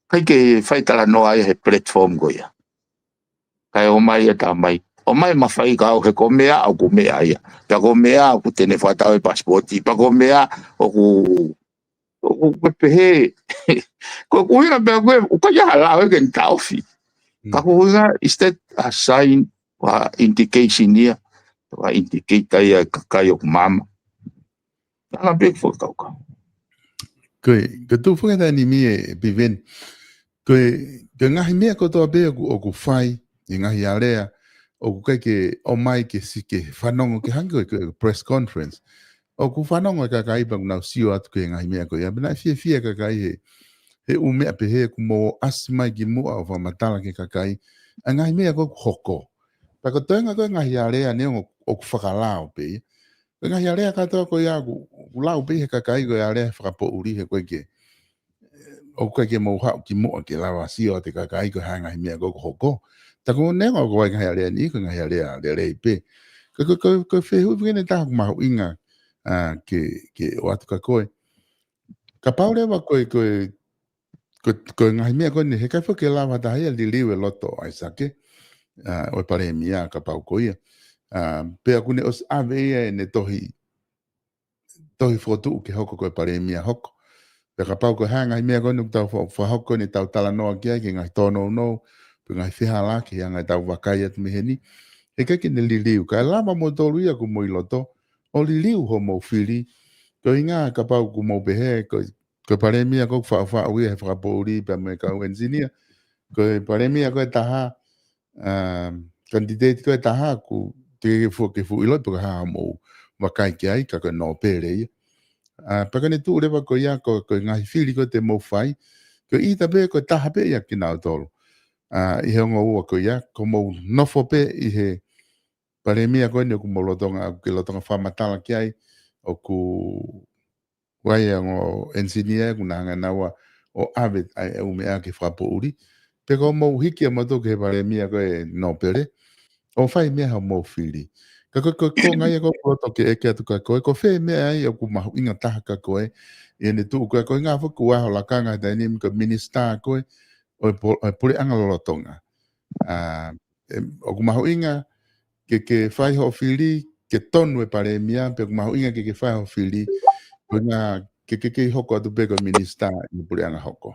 ʻIkai ke fai talanoa ia he platform ko ia. Kae ʻomai e tamai. ʻOmai mafai ka au he ko meʻa ʻoku meʻa ia. Pea ko meʻa ʻoku te ne fakatau e pasipoti. Pea ko meʻa ʻoku, ʻoku ke pehē. Ko e ʻuhinga pea ko e, ʻoku ʻikai ha lao ē ke ne taʻofi. Ka ko e ʻuhinga, is that a sign, ʻa indication ia, ʻa indicator ia e kakai ʻoku maama. Anga pē fakakaukau. Ko e, ko e tuʻu fakatainimi e Piveni. Ko e, ko e ngaahi meʻa kotoa pē ʻoku, ʻoku fai, e ngaahi alea, ʻoku ʻikai ke ʻomai ke si ke fanongo ke hangē ko e, ko e press conference. ʻOku fanongo e kakai pea ʻoku nau sio atu ki he ngaahi meʻa ko ia. Pea naʻe fiefia e kakai he, he ʻū meʻa pehē ʻoku mou ʻasi mai ki muʻa ʻo fakamatala ki he kakai. ʻA e ngaahi meʻa ko ē ʻoku hoko. Pea ko e toenga ko e ngaahi alea neongo ʻoku fakalao pē ia. Ko e ngaahi alea kātoa ko ia ʻoku, ʻoku lau pē he kakai ko e alea he fakapoʻuli he ko e ke. ʻOku ʻikai ke mou haʻu ki muʻa ke lava sio atu e kakai ko e hā e ngaahi meʻa ko ē ʻoku hoko. Tā ko e neongo ko e ngaahi alea ni, ko e ngaahi alea lelei pē. Ko, ko, ko, ko e fehuʻi pē eni ʻe taha ʻoku mahuʻinga, ʻa, ke, ke ʻoatu kia koe. Kapau leva ko e, ko e, ko e, ko e ngaahi meʻa ko eni, he ʻikai foki ke lava ha taha ia ʻo liliu e loto ʻa ʻAisake, ʻa, ʻo e palēmia kapau ko ia. ʻA, pea ʻoku ne ʻosi ʻave ia ʻene tohi, tohi fokotuʻu ke hoko ko e palēmia hoko. Pea kapau ko e hā e ngaahi meʻa ko eni ʻoku tau fa-, fakahoko ʻeni ʻetau talanoa ki ai, ki he ngaahi tōnounou, pe ngaahi fehālaaki, he anga ʻetau vakai atu mei heni. He ʻikai ke ne liliu, kae lava moutolu ia ʻoku mou ʻi loto, ʻo liliu hoʻomou fili. Ko e ʻuhinga kapau ʻoku mou pehē, ko, ko e palēmia ko ē ʻoku faʻufaʻu ia he fakapoʻuli pea mo e kau engineer. Ko e palēmia ko ē ʻe taha, ʻa, candidate ko ē ʻe taha ʻoku teʻeki ke fuʻu, ke fuʻu ʻiloʻi pe ko e hā hoʻomou vakai ki ai, ka ko e nōpele ia. ʻA, pea ka ne tuʻu leva ko ia, ko, ko e ngaahi fili ko ē te mou fai, ko e ʻita pē, ko e taha pē ia kinautolu. ʻA, ʻi he ongo ua ko ia, ko hoʻomou nofo pē ʻi he palēmia ko eni ʻoku mou lolotonga, ʻoku ke lolotonga fakamatala ki ai, ʻoku ʻi ai e ongo engineer ʻoku na hanga naua ʻo ʻave ʻa e ʻū meʻa ki he fakapoʻuli. Pe ko hoʻomou hiki ʻa moutolu ki he palēmia ko e nōpele, ʻo fai meʻa hoʻomou fili. Ka ko, ko, ko e ngaahi ʻa ʻoku ou loto ke ʻeke atu kia koe, ko fē meʻa ia ʻoku mahuʻinga taha kia koe, ʻi heʻene tuʻu ko ē, ko e ʻuhinga foki ʻoku ʻi ai ho lakanga he taimi ni ko e minisitā koe, ʻo e po-, ʻo e puleʻanga lolotonga. ʻA, ʻe, ʻoku mahuʻinga ke, ke fai hoʻo fili, ke tonu e palēmia, pe ʻoku mahuʻinga ke, ke fai hoʻo fili, ko e ʻuhinga ke, ke, ke hoko atu pē ko e minisitā ʻi he puleʻanga hoko.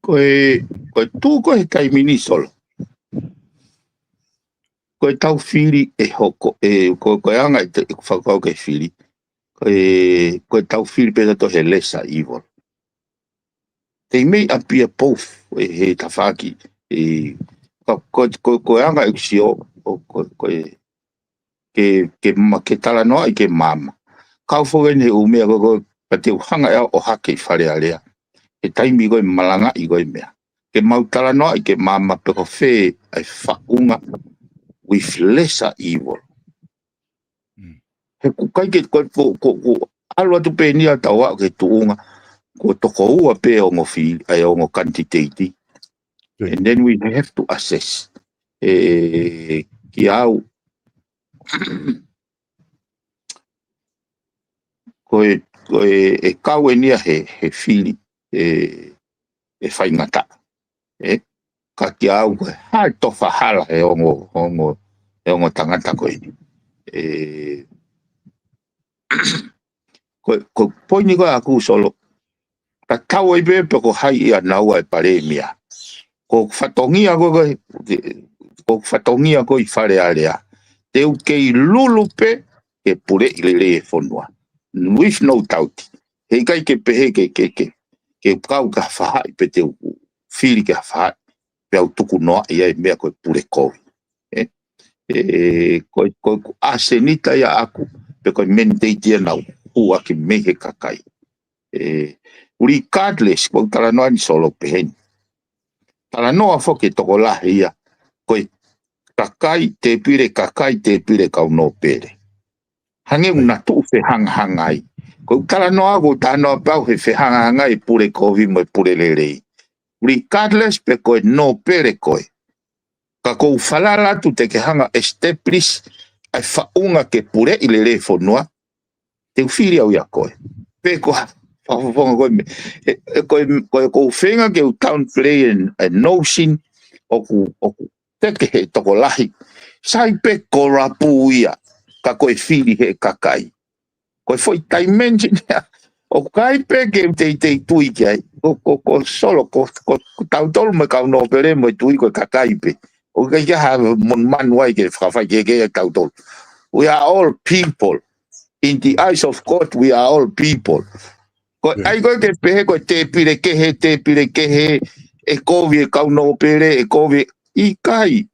Ko e, ko e tuʻu ko ē he taimi ni Solo. Ko ʻetau fili ʻe hoko, ʻe, ko, ko e anga ʻe te, ʻe fakau ke fili. Ko e, ko ʻetau fili pē tato he lesser evil. Te mei ʻapia pou ʻe he tafaʻaki. ʻE, ka, ko, ko, ko e anga ʻeku sio, ʻo, ko, ko e, ke, ke ma-, ke talanoaʻi ke maama. Kau foki eni he ʻū meʻa ko, ko, ka te u hanga ʻe au ʻo hake ʻi Fale Alea. He taimi ko e malangaʻi ko e meʻa. Ke mau talanoaʻi ke maama pe ko fē ʻa e faʻunga with lesser evil. Mm. He ʻoku ʻikai ke ko, ko, ko, ko, ʻalu atu pē eni ʻa tau aʻu ki he tuʻunga, ko e toko ua pē ongo fili, ʻa e ongo kanititeiti. Good. And then we have to assess. ʻE, kia au, ko e, ko e, ʻe kau eni ia he, he fili, ʻe, ʻe faingataʻa. ʻE, ka kia au ko e hā e tofa hala he ongo, ongo, he ongo tangata ko eni. ʻE, ko, ko e poini ko ē ʻaku Solo. Tatau ai pē pe ko hai ia naua e palēmia. Ko e fatongia ko e, ko e fatongia ko ē ʻi Fale Alea. Te u kei lulu pē ke puleʻi lelei e fonua. With no doubt. He ʻikai ke pehē ke, ke, ke, ke kau ka fahaʻi pe te u fili ke faʻa, pea u tuku noa ia e meʻa ko e pule kovi. ʻE, ʻe, ko e, ko e ʻasenita ia ʻaʻaku, pe ko e mandate ia naʻa ku ʻoatu mei he kakai. ʻE, regardless, ko e talanoa ni Solo pehē ni. Talanoa foki e tokolahi ia, ko e kakai, tēpile kakai, tēpile kau nōpele. Hangē ʻoku na tuʻu fehangahangai. Ko e talanoa, ko e talanoa pau he fehangahangai e pule kovi mo e pule lelei. Regardless pe ko e nōpele koe. Ka ʻoku ou falala atu te ke hanga ʻo establish ʻa e faʻunga ke puleʻi lelei e fonua, te u fili au ia koe. Pe ko ha, fakafofonga koe me, e, e, ko e, ko e, ʻoku ou feinga ke u downplay e, e notion ʻoku, ʻoku teke he tokolahi. Sai pē kolapu ia, ka ko e fili he kakai. Ko e foʻi dimension ia. ʻOku ʻikai pē ke u teitei tui ki ai. Ko, ko, ko Solo, ko, ko, ko tautolu mo e kau nōpele mo e tui ko e kakai pē. ʻOku ʻikai ke ha monumanu ai ke fakafai ke ke ia tautolu. We are all people. In the eyes of God, we are all people. Ko e ʻai ko ē ke pehē ko e tēpile kehe, tēpile kehe, ʻe kovi e kau nōpele, ʻe kovi, ʻikai.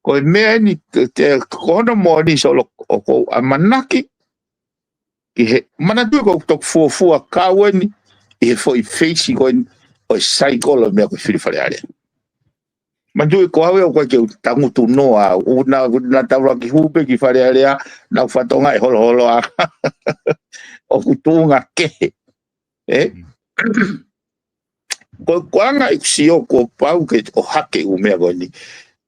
Ko e meʻa ni, te, te, ko hono moʻoni Solo ʻoku ou ʻamanaki, ki he, manatuʻi ʻoku ou toki fuofua kau eni, ʻi he foʻi feisi ko eni, ʻo e cycle ʻo e meʻa ko e fili Fale Alea. Manatuʻi ko au ʻoku ʻikai ke u tangutu noa, ʻoku na, na taulaki hū pē ki Fale Alea, na u fatonga e holoholo a. ʻOku tuʻunga kehe. ʻE? Ko, ko anga ʻeku sio kuo pau ke ʻohake ʻū meʻa ko eni.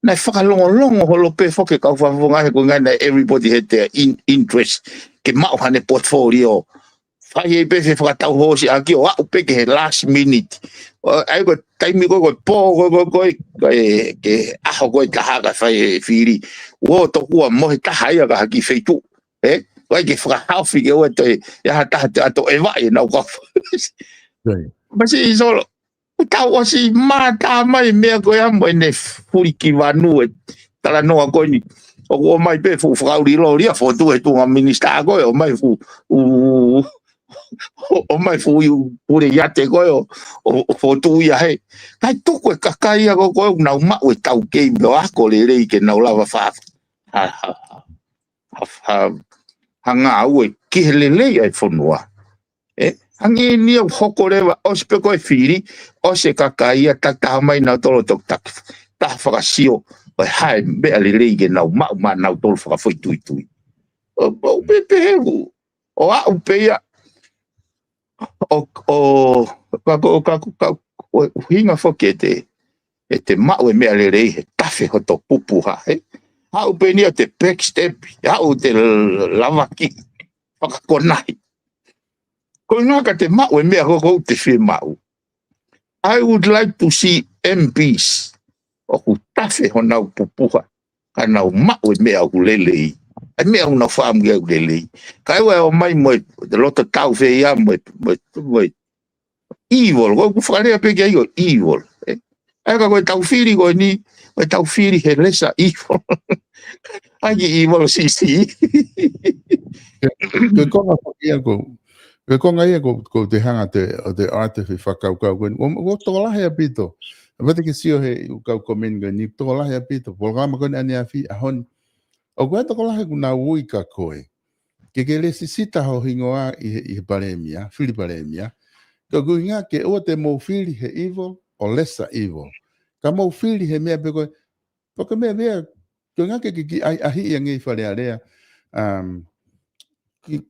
Naʻe fakalongolongo holo pē foki e kau fakafofonga he ko e ʻuhinga naʻe everybody had their in, interest. Ke maʻu haʻane portfolio. Fai ai pē fefakatau hoosi ʻaki ʻo aʻu pē ki he last minute. ʻO, ʻai ko e taimi ko ē, ko e pō, ko e, ko e, ko e, ko e, ke ʻaho ko ē taha ka fai e fili. ʻO tokua mo e taha ia ka haki feituʻu. ʻE? ʻOku ʻikai ke fakahaofi ke ʻoua toe, ʻe ha taha te ato e vaʻe nau ka. Masiʻi Solo. Tau ʻosi mātā mai meʻa ko ia mo ʻene fuli ki vanu e talanoa ko eni. ʻOku ʻomai pē fuʻu fakauliloli ia fotu he tuʻunga minisitā ko ē, ʻomai fuʻu, u, ʻomai fuʻu iu pule iate ko ē, ʻo, ʻo, ʻo fotu ia he. Kai tuku e kakai ia ko ē, ko ē, nau maʻu e taukei mo ako lelei ke nau lava fā. Ha, ha, ha, ha, ha ngāue ki he lelei ʻa e fonua. ʻE, hangē ni ʻoku hoko leva, ʻosi pē ko e fili, ʻosi e kakai ia takitaha mai nautolu ʻo toki taki, taha fakasio, ʻo e hā e meʻa lelei ke nau maʻu maʻanautolu fakafoʻituitui. ʻO, ʻo pē, pehē ʻoku, ʻo aʻu pē ia, ʻo, ʻo, ka ko, ka ko, ka, ʻo, ʻuhinga foki ʻete, ʻete maʻu e meʻa lelei he tafe hoto pupuha, he. Aʻu pē eni ʻo te backstep, aʻu te lavaki, fakakonahi. Ko e ʻuhinga ka te maʻu e meʻa ko ē ʻoku te fiemaʻu. I would like to see M Ps ʻoku tafe honau pupuha, ka nau maʻu e meʻa ʻoku lelei. E meʻa ʻoku nau fakaʻamu ki ai ʻoku lelei. Ka ʻoua ʻe ō mai mo e loto taufehiʻa mo e, mo e, mo e evil. Ko ʻeku fakalea pē ki ai ko e evil. ʻE? ʻA ia ka ko e tau fili ko eni, ko e tau fili he lesser evil. ʻAi ki evil siʻisiʻi. Ko e konga foki ia ko, ko e konga ia ko, ko te hanga te, ʻo te ʻoatu e foʻi fakakaukau ko eni. ʻO, ʻo tokolahi ʻaupito. ʻApā te ke sio he ʻū kau comment ko eni, tokolahi ʻaupito. Polokalama ko eni ʻaneafi, ʻaho ni. ʻOku ʻi ai e tokolahi ʻoku nau ui kia koe ke ke lēsisita ho hingoa ʻi he, ʻi he palēmia, fili palēmia. Ka ko e ʻuhinga ke ʻoua te mou fili he evil ʻo lesser evil. Ka mou fili he meʻa pē ko ē, pea ko e meʻa pē ia, ko e ʻuhinga ke, ke, ke ʻai, ʻahiʻahiʻi ange ʻi Fale Alea, um, ki,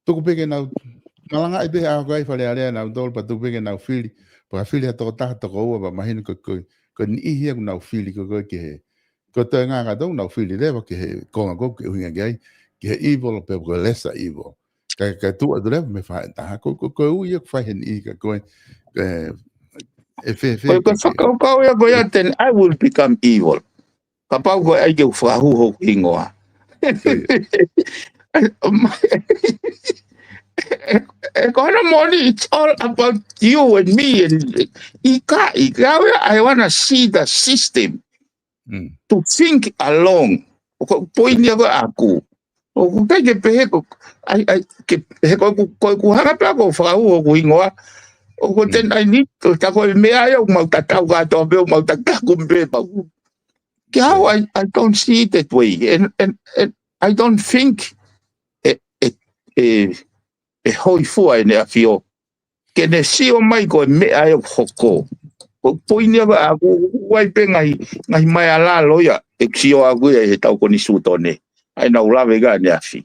tuku pē ke nau, malangaʻi pē ʻa ko ē ʻi Fale Alea nautolu, pea tuku pē ke nau fili, pea fili ha tokotaha, tokoua, pea mahino ko, ko, ko e niʻihi ia ʻoku nau fili ko, ko ē ki he, ko e toenga kātoa ʻoku nau fili leva ki he konga ko ē ʻoku ke ʻuhinga ki ai, ki he evil pe ko e lesser evil. Ka, ka tuʻu atu leva mei he faʻahinga taha, ko, ko, ko e ui ia ʻoku fai he niʻihi kia koe, ʻe, ʻe fē, fē, ko, ko e fē, fakakaukau ia ko ia, then I will become evil. Kapau ko e ʻai ke u fakahū hoku hingoa. ʻE, ʻe, ko hono moʻoni, it's all about you and me and ʻikai, ʻikai, I wanna see the system. Mm. To think along. ʻO ko e poini ia ko ē ʻaʻaku. ʻOku ʻikai ke pehē ko, ʻai, ʻai, ke pehē ko, ko, ko, ko hanga pē ʻo fakahū hoku hingoa. ʻOku te nai ni, ʻo tā ko e meʻa ia ʻoku mau tatau kātoa pē, ʻoku mau tataku pē mau. Kiate au, I, I don't see it that way. And, and, and I don't think ʻe, ʻe, ʻe, ʻe hōifua ʻEne ʻAfio ke ne sio mai ko e meʻa ʻe hoko. Ko e poini ʻa ʻaku, ʻoku ʻi ai pē ngaahi, ngaahi meʻa ʻa lalo ia, ʻeku sio ʻaku ia ʻi heʻetau konisitūtone. ʻA ia naʻa ku lave ki ai ʻaneafi.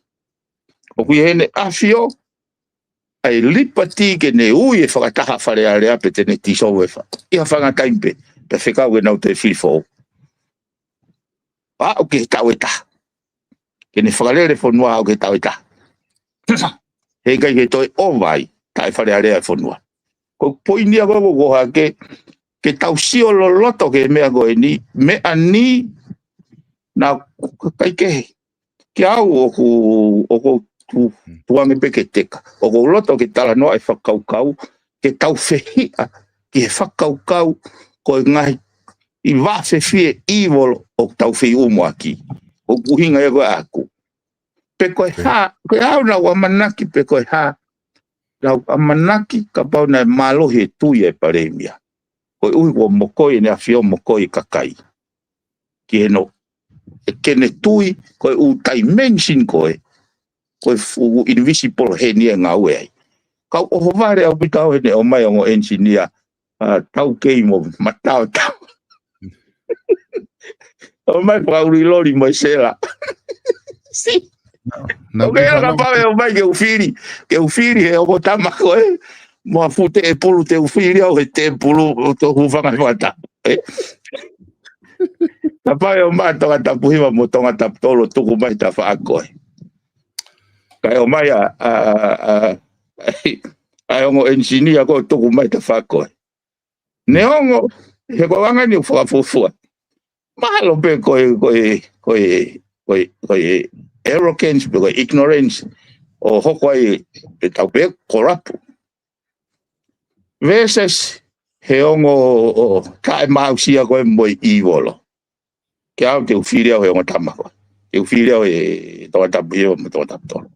ʻOku ʻi heʻEne ʻAfio ʻa e lipati ke ne ui e fakataha Fale Alea pe te ne tisoue fa. ʻI ha fanga taimi pē, pea fekau ke nau toe fili foʻou. Aʻu ki he taʻu ʻe taha. Ke ne fakalele fonua aʻu ki he taʻu ʻe taha. Heʻikai ke toe ʻova ai, taʻe Fale Alea e fonua. Ko e poini ʻaku ʻoku ʻohake, ke tau sio loloto ki he meʻa ko eni, meʻa ni, naʻa ku ʻikai ke, kiate au ʻoku, ʻoku ou tu, tuʻu ange pē ke teka. ʻOku ou loto ke talanoa e fakakaukau, ke tau fehiʻa ki he fakakaukau, ko e ngaahi ʻi vafefie ʻi volo ʻoku tau feiʻumu ʻaki. ʻOku ʻuhinga ia ko ē ʻaku. Pe ko e hā, ko e hā ʻoku nau ʻamanaki pe ko e hā, nau ʻamanaki kapau naʻe mālohi e tui ʻa e Palēmia. Koeʻuhi kuo mokoi ʻEne ʻAfio, mokoi e kakai. Ki heno, ʻe ke ne tui, ko e ʻū dimension ko ē, ko e fuʻu invisible heni ʻe ngāue ai. Kau ʻohovale ʻaupito au heʻene ʻomai ongo engineer, ʻa, taukei mo mataotao. ʻOmai fakauliloli mo e sela. Si. Nau, nau, ʻOku ʻikai ke kapau ʻe ʻomai ke u fili, ke u fili he ongo tama ko ē. Mo ha fuʻu tēpulu te u fili au he tēpulu ʻo to hūfanga he fakatapu. Ē? Kapau ʻe ʻomai Tongatapu hiva mo Tongatapu tolu tuku mai tafaʻaki ko ē. Kae ʻomai ʻa, ʻa, ʻa, ʻa, ʻa e ongo engineer ko ē tuku mai tafaʻaki ko ē. Neongo, he ko e anga eni ʻoku fakafuofua. Mahalo pē ko e, ko e, ko e, ko e, ko e arrogance, pe ko e ignorance, ʻo hoko ai ʻetau pehē kolapu. Versus, he ongo ʻo, taʻemaʻusia ko ē mo e ʻi volo. Kiate au te u fili au he ongo tama ko ē. Te u fili au he Tongatapu hiva mo Tongatapu tolu.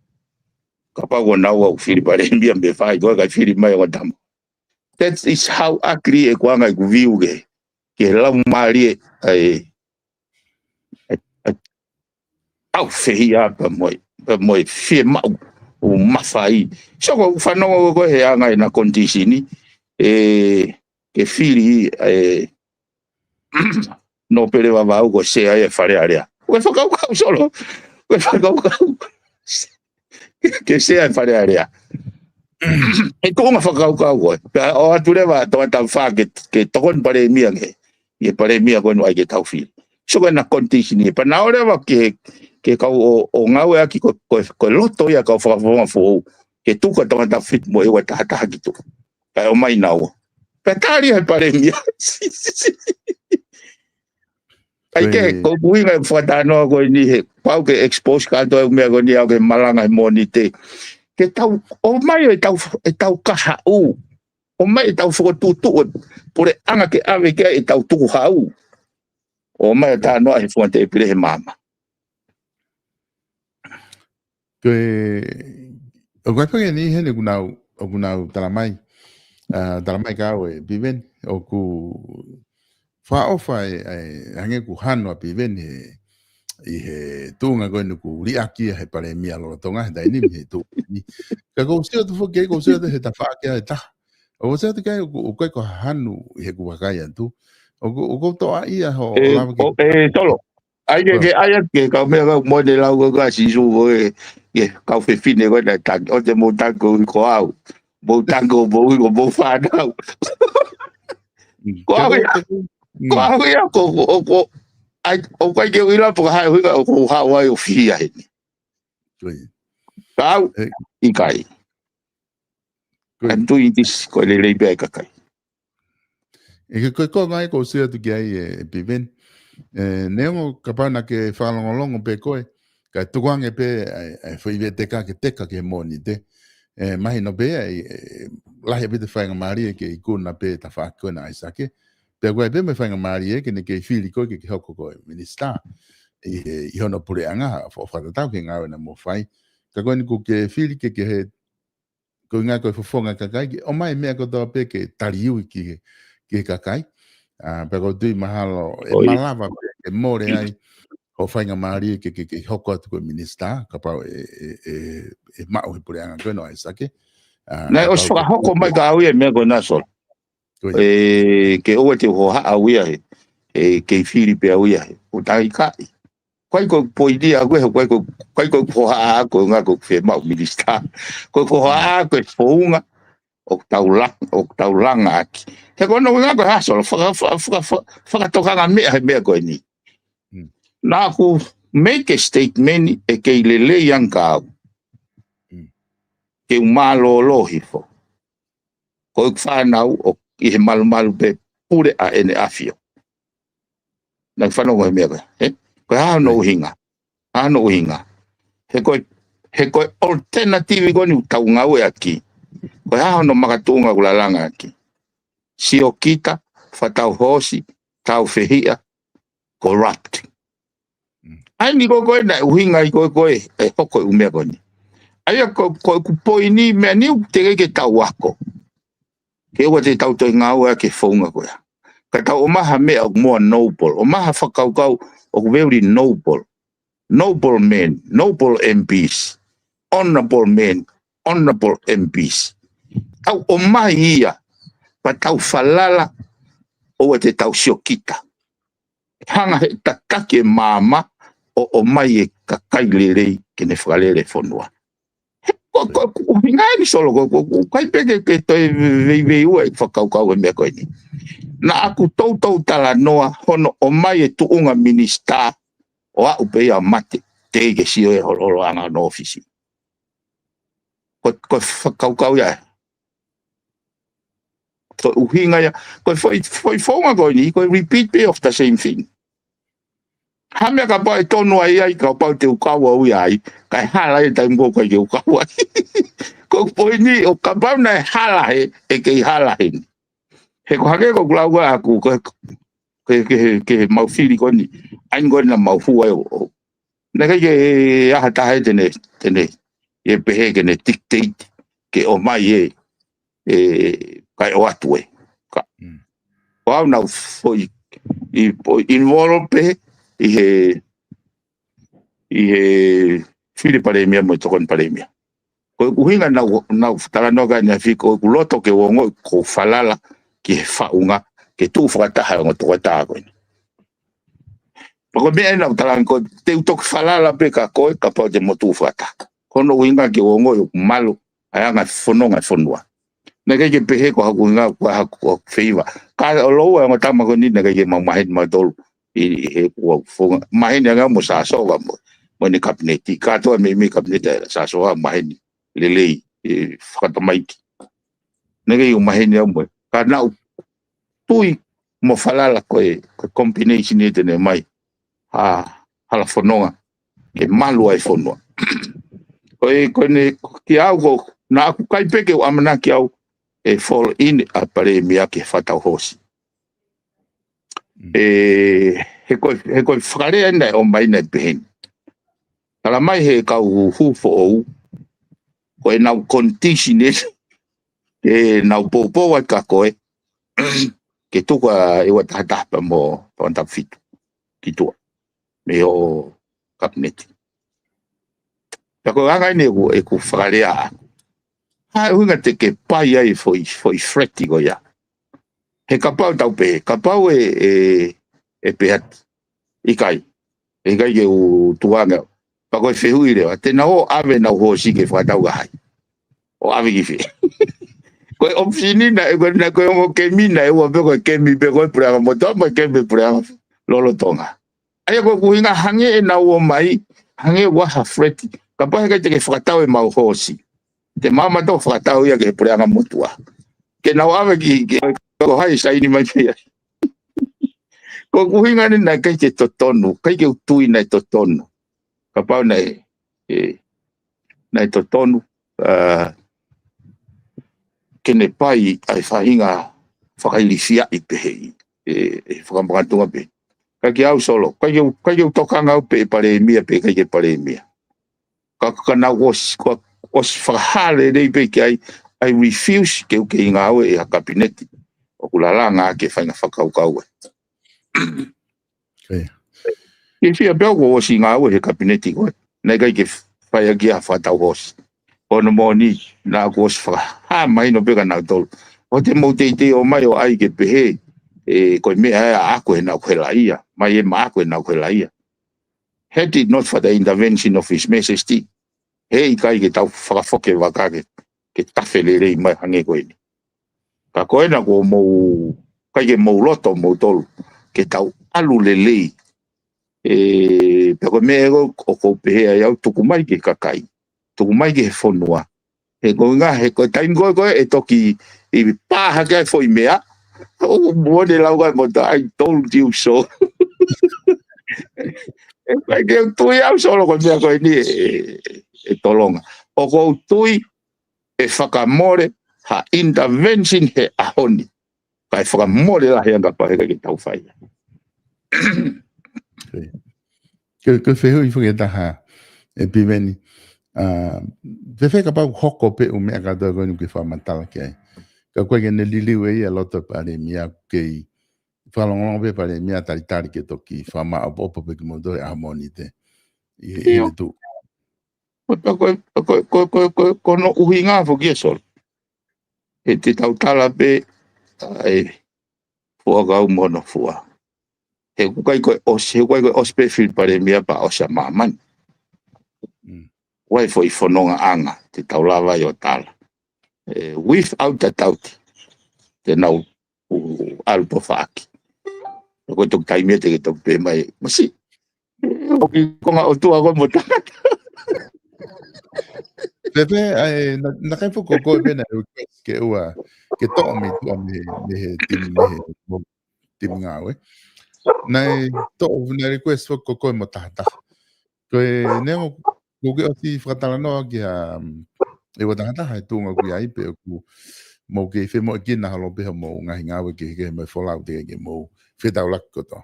Kapau ko naua ʻoku fili Palēmia mei fai ko ē, kae fili mai ongo tama. That is how ugly ʻeku anga ʻeku view ke, ke lau mālie ai, ai, ai, au fehiʻa pea mo e, pea mo e fiemaʻu ʻo mafai. So ko e fanongo ko ē he anga ʻena condition ē, ke fili, ē, Nōpele Vavau ko e sea ia e Fale Alea. Ko e fakakaukau Solo. Ko e fakakaukau. Ke sea e Fale Alea. ʻE tuʻunga fakakaukau ko ē. Pea ʻoatu leva Tongatapu fā ke, ke tokoni Palēmia ke. ʻI he Palēmia ko ē naʻe ʻai ke tau fili. So ko ʻena condition ē. Pea naʻe ʻalu leva ke, ke kau ʻo, ʻo ngāueʻaki ko, ko, ko e loto ia kau fakafofonga foʻou. Ke tuku ʻa Tongatapu fitu mo e ua tahataha ki tuʻa. Kae ʻomai naua. Pea tali he Palēmia. ʻAi ke, ko e ʻuhinga e fakatalanoa ko eni he, pau ke expose kātoa e meʻa ko eni au ke malanga he Mōnite. Ke tau, ʻomai ʻetau, ʻetau kahaʻu. ʻOmai ʻetau fokotuʻutuʻu, puleʻanga ke ʻave ki ai ʻetau tukuhau. ʻOmai ʻo talanoa he funga tēpile he maama. Ko e, ʻoku ʻi ai pē ngaahi ʻi heni ʻoku nau, ʻoku nau tala mai. ʻA, tala mai kiate au ʻe Piveni, ʻoku fakaʻofa e, e, hangē ʻoku hanu ʻa Piveni he, ʻi he tuʻunga ko eni ʻoku liʻaki ia he Palēmia lolotonga he taimi ni he tuʻu ni. Ka ʻoku ou sio atu foki, ʻoku ou sio atu he tafaʻaki ʻe taha. ʻOku ou sio atu ki ai ʻoku, ʻoku ʻikai ko ha hanu ʻi heʻeku vakai atu. ʻOku, ʻoku ou toʻa ia ho, ʻE, lava ki ʻo, ʻe, Solo. ʻAi ke, ke, ʻai ke kau meʻa kau mo ne lau ko ka Sīsū ko e, ke kau fefine ko e na taki, ʻoua te mou taki koeʻuhi ko au. Mou taki ko mou, ko mou fānau. Mm. Ko au ia, ko au ia, ko, ko, ko, ʻai, ʻoku ʻikai ke u ʻilo pe ko e hā e ʻuhinga ʻoku ou haʻu ai ʻo fihia heni. Ko ia. Ka au, ʻikai. Ko ia. I'm doing this, ko e lelei pē ʻa e kakai. ʻE ke ko e konga ia ʻoku ou sio atu ki ai ʻe, ʻe Piveni. ʻE, neongo kapau naʻa ke fakalongolongo pē koe, kae tukuange pē ʻa e, ʻa e foʻi veteka ke teka ki he Mōnite. ʻE, mahino pē ʻa e, ʻe, lahi ʻaupito faingamālie ke ikuna pē tafaʻaki ko ena ʻa ʻAisake. Pea ʻoku ʻi ai pē mo e faingamālie ke ne kei fili koe ke, ke hoko ko e minisitā. ʻI he, ʻi hono puleʻanga, fo-, fakatatau ki he ngāue naʻa mo fai. Ka ko eni ʻoku ke fili ke, ke he ko e ʻuhinga ko e fofonga kakai, ke ʻomai e meʻa kotoa pē ke taliui ki he, ki he kakai. ʻA, pea ʻoku ou tui mahalo, ʻe ʻIo. malava pē, ke mole ai, ʻo faingamālie ke, ke, ke hoko atu ko e minisitā, kapau ʻe, ʻe, ʻe, ʻe maʻu he puleʻanga ko ena ʻo ʻAisake. ʻA, Naʻe ʻosi kapau ke fakahoko mai ka au ia e meʻa ko ena Solo. Ko ia. ʻE, ke ʻoua te u hohaʻa au ia he, ʻe, kei fili pē au ia he. ʻO taʻe ʻikai. Ko e ʻikai ko e poini ʻaʻaku he, ko e ʻikai ko, ko e ʻikai ko e hohaʻa ʻaʻaku, ngā ko e fiemaʻu minisitā. Ko e hohaʻa ʻaʻaku he founga, ʻoku tau la-, ʻoku tau langa ʻaki. He ko hono ʻuhinga ko e hā Solo, faka-, faka-, faka-, faka-, fakatokanga meʻa he meʻa ko eni. Mm. Naʻa ku make a statement ʻe kei lelei ange kia au. Mm. Ke u mālōlō hifo. Ko ʻeku fānau ʻoku ʻi he malumalu pē pule ʻa ʻEne ʻAfio. Naʻe fanongo he meʻa ko ē, ē? Ko e hā hono Right. ʻuhinga? Hā hono ʻuhinga? He ko e, he ko e alternative ko eni ʻoku tau ngāueʻaki. Ko e hā hono makatuʻunga ʻoku lalanga ʻaki? Siokita, fakatau hoosi, tāufehiʻa, corrupt. Mm. ʻA eni ko ē naʻe ʻuhinga ai ko ē ko ē, ʻe hoko e ʻū meʻa ko eni. ʻA ia ko, ko ʻeku poini meʻa ni ʻoku teʻeki ke tau ako. Ke ʻoua te tau toe ngāueʻaki e founga ko ia. Ka tau ʻomai ha meʻa ʻoku more noble. ʻOmai ha fakakaukau ʻoku very noble. Noble men, noble M Ps. Honorable men, honorable M Ps. Tau ʻomai ia, pea tau falala, ʻoua te tau siokita. Hanga he tataki e maama ʻo ʻomai e kakai lelei ke ne fakalele e fonua. He ko, ko, ko, ʻuhinga eni Solo ko, ko, ko, ʻikai pē ke, ke toe veiveiua e fakakaukau he meʻa ko eni. Naʻa ku toutou talanoa hono ʻomai e tuʻunga minisitā ʻo aʻu pē ia mate, teʻeki ke sio e holoholoʻanga hono ʻōfisi. Ko, ko e fakakaukau ia. Ko e ʻuhinga ia. Ko e foʻi, foʻi founga ko eni, ko e repeat pē of the same thing. Ha meʻa kapau ʻe tonu ai ai, kapau te u kau au ia ai, kae hala e taimi ko ē ʻikai ke u kau ai. Ko e poini, ʻo kapau naʻe hala he, ʻe kei hala heni. He ko hangē ko ʻeku lau ʻaʻaku, ko e, ke, ke, ke mau fili ko eni, ʻa eni ko ē naʻa mau hua ʻo, ʻo. Naʻe ʻikai ke ʻi ai ha taha ia te ne, te ne, ʻe pehē ke ne dictate, ke ʻomai ē, ē, kae ʻoatu ē. Ka. Mm. Ko au naʻa ku foʻi, ʻi, foʻi involve pē, ʻi he, ʻi he fili palēmia mo e tokoni palēmia. Ko e ʻuhinga naʻa ku, naʻa ku talanoa ki ai ʻanefē ko ʻeku loto ke u ongoʻi ʻoku ou falala ki he faʻunga, ke tuʻu fakataha e ongo tokotaha ko eni. Pea ko e meʻa ē naʻa ku talaange ko e, te u toki falala pē kia koe, kapau te mo tuʻu fakataha. Ko hono ʻuhinga ke u ongoʻi ʻoku malu, ʻa e anga e fononga e fonua. Naʻe ʻikai ke pehē ko haku ʻuhinga, ko haku, ko haku feiva. Ka ʻo lou e ongo tama ko eni, naʻe ʻikai ke mau maheni mautolu. ʻI, ʻi he kuo fonga. Maheni ange mo Sāsova mo, mo ʻene kapineti. Kātoa meimei kapineti ʻa Sāsova maheni lelei, ʻe fakatamaiki. Naʻe ʻikai ke u maheni au mo. Ka naʻa ku tui mo falala ko e, ko e combination ē te ne ʻomai ha, hala fononga ke malu ai e fonua. Ko e, ko ʻene, ko kiate au ko, naʻa ku ʻikai pē ke u ʻamanaki au ʻe fall in ʻa e palēmia ki he fakatau hoosi. Mm. ʻE, he ko e, he ko e fakalea naʻe ʻomai naʻe pehē ni. Tala mai he kau hū foʻou, ko ʻenau condition ē, ke nau poupou ai kia koe, ke tuku ʻa e ua taha taha pea mo Tongatapu fitu ki tuʻa mei hoʻo kapineti. Pea ko e anga eni ʻeku, ʻeku fakalea ʻaʻaku. Hā e ʻuhinga te ke pai ai foʻi, foʻi threat ko ia. He kapau tau pehē, kapau ʻe, ʻe, ʻe pehē atu. ʻIkai. ʻIkai ke u tuanga. Pea ko e fehuʻi leva, te nau ʻave ʻenau hoosi ke fakatau kia hai. ʻO ʻave ki fē. Ko e option naʻe, ko e, naʻe ko e ongo kemi naʻe ua pē ko e kemi pē ko e puleʻanga motuʻa mo e kemi puleʻanga lolotonga. ʻA ia ko ʻeku ʻuhinga hangē ʻenau ō mai, hangē ʻoku ʻi ai ha threat. Kapau heʻikai te ke fakatau ʻemau hoosi. Te mau mautolu fakatau ia ki he puleʻanga motuʻa. Ke nau ʻave ki, ki, ko hai saini mai pē ia. Ko ʻeku ʻuhinga eni naʻe ʻikai ke totonu, ʻikai ke u tui naʻe totonu. Kapau naʻe, ʻe, naʻe totonu, ʻa, ke ne pai ʻa e faʻahinga fakailifiaʻi pehē ʻi, ʻe, ʻe fakamakatuʻunga pē. Ka kiate au Solo, ʻikai ke u, ʻikai ke u tokanga au pe ʻe palēmia pe ʻikai ke palēmia. Ka, ka naʻa ku ʻosi, ko, ʻosi fakahā lelei pē ki ai, I refuse ke u kei ngāue ʻi ha kapineti ʻoku lalanga ʻaki e faʻahinga fakakaukau ē. Ke fia pē au kuo ʻosi ngāue he kapineti ko ē, naʻe ʻikai ke fai ʻaki ha fakatau hoosi. Ko hono moʻoni, naʻa kuo ʻosi fakahā mahino pē kia nautolu. ʻOua te mou teitei ō mai ʻo ʻai ke pehē, ē, ko e meʻa ē ʻaʻaku he naʻa ku helaʻia, mai ē maʻaku he naʻa ku helaʻia. Had it not for the intervention of His Majesty, heʻikai ke tau fakafoki e vaka ke, ke tafe lelei mai hangē ko eni. Ka ko ena kuo mou, ʻikai ke mou loto moutolu ke tau ʻalu lelei. Ē, pea ko e meʻa ē ʻoku ou pehē ai au, tuku mai ki he kakai, tuku mai ki he fonua. He ko e ʻuhinga, he ko e taimi ko ē ko ē ʻe toki ʻi pā hake ai e foʻi meʻa, ʻoku mou ʻai lau kai mo ta, "I told you so." ʻE ʻikai ke u tui au Solo ko e meʻa ko eni ʻe, ʻe, ʻe tolonga. ʻOku ou tui ʻe fakamole ha intervention he ʻaho ni. Kae fakamole lahi ange kapau heʻikai ke tau fai. Ke, ke fehuʻi foki e taha ē Piveni. ʻA, fēfē kapau hoko pē ʻū meʻa kātoa ko eni ʻoku ke fakamatala ki ai. Ka ʻoku ʻikai ke ne liliu ʻe ia loto Palēmia, kei fakalongolongo pē Palēmia talitali ke toki fakamaʻopoʻopo pē kimoutolu he ʻaho Mōnite. ʻI, ʻi ʻIo. Heʻene tuʻu. Ko, ko, ko hono ʻuhinga foki ia Solo. He te tau tala pē, ʻa e fuakava mo hono fua. He ʻoku ʻikai ko e ʻosi, he ʻoku ʻikai ko e ʻosi pē fili Palēmia pea ʻosi ʻa māmani. Mm. ʻOku ʻi ai e foʻi fonongaʻanga te tau lava ai ʻo tala. Ē, without a doubt, te nau ʻalu pē ʻo faʻaki. Ko e toki taimi ia te ke toki pehē mai, masi, ʻoku ʻi konga ʻOtua koe mo tangata. Pea, pea, ʻa e, naʻa, naʻe ʻikai foki ko koe pē naʻe request ke ʻoua, ke toʻo mei tuʻa mei, mei he timi, mei he mo-, timi ngāue. Naʻe toʻo, naʻe request foki ko koe mo Tahataha. Ko e neongo ʻoku ke ʻosi fakatalanoa ki ha, mm, ʻEua Tahataha he tuʻunga ʻoku ʻi ai pea ʻoku mou kei femoʻuekina holo pē homou ngaahi ngāue kehekehe mo e folau teʻeki ke mou fetaulaki kotoa.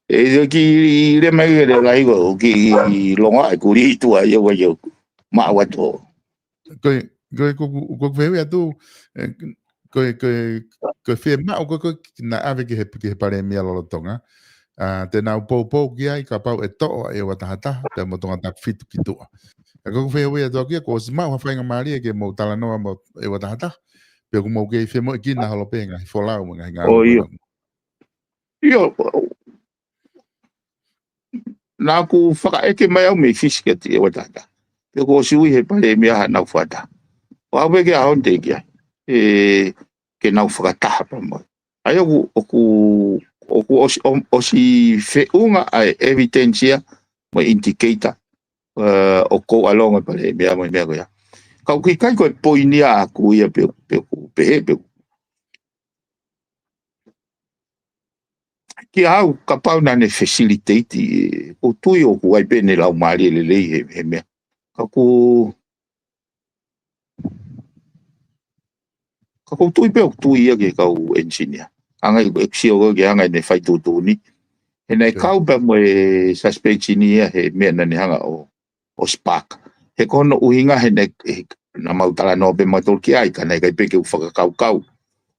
Ē, ʻe kiʻi lea mai ke lea lahi ko, kiʻi longo ʻa e kuli tuʻa ia ʻoku ʻikai ke u maʻu atu. Ko e, ko e, ko ʻeku, ko ʻeku fehuʻi atu, ē, ko e, ko e, ko e fiemaʻu ko ē, ko ē naʻe ʻave ki he, ki he Palēmia lolotonga. ʻA, te nau poupou ki ai kapau ʻe toʻo ʻa e ʻEua Tahataha, pea mo Tongatapu fitu ki tuʻa. Ka ko ʻeku fehuʻi atu ki ai, kuo ʻosi maʻu ha faingamālie ke mou talanoa mo e ʻEua Tahataha, pea ʻoku mou kei femoʻuekina holo pē he ngaahi folau mo e ngaahi ngāue. ʻIo. Naʻa ku fakaʻeke mai au mei Fisi kia te ʻEua Tahataha. Pea kuo ʻosi ui he Palēmia haʻanau fakataha. ʻO aʻu pē ki he ʻaho ni teʻeki ai. Ē, ke nau fakataha pea mo ia. ʻA ia ʻoku, ʻoku, ʻoku ʻosi, ʻo-, ʻosi feʻunga ʻa e evidence ia, mo e indicator, ē, ʻoku ou ʻalu ange Palēmia mo e meʻa ko ia. Ka ʻoku ʻikai ko e poini ia ʻaʻaku ia pe, pe ʻoku pehē, pe ʻoku Kia au, kapau naʻa ne facilitate, ē, ʻoku ou tui ʻoku ʻi ai pē ʻene laumālie lelei he, he meʻa. Ka ʻoku, ka ʻoku ou tui pē ʻoku tui ia ki he kau engineer. Hanga ʻe, ʻeku sio ko ē ki he hanga ʻe he fai tuʻutuʻuni. He naʻe kau pē mo e suspension ia he meʻa naʻa ne hanga ʻo ʻo spark. He ko hono ʻuhinga he naʻe, he, naʻa mau talanoa pē mautolu ki ai, ka naʻe ʻikai pē ke u fakakaukau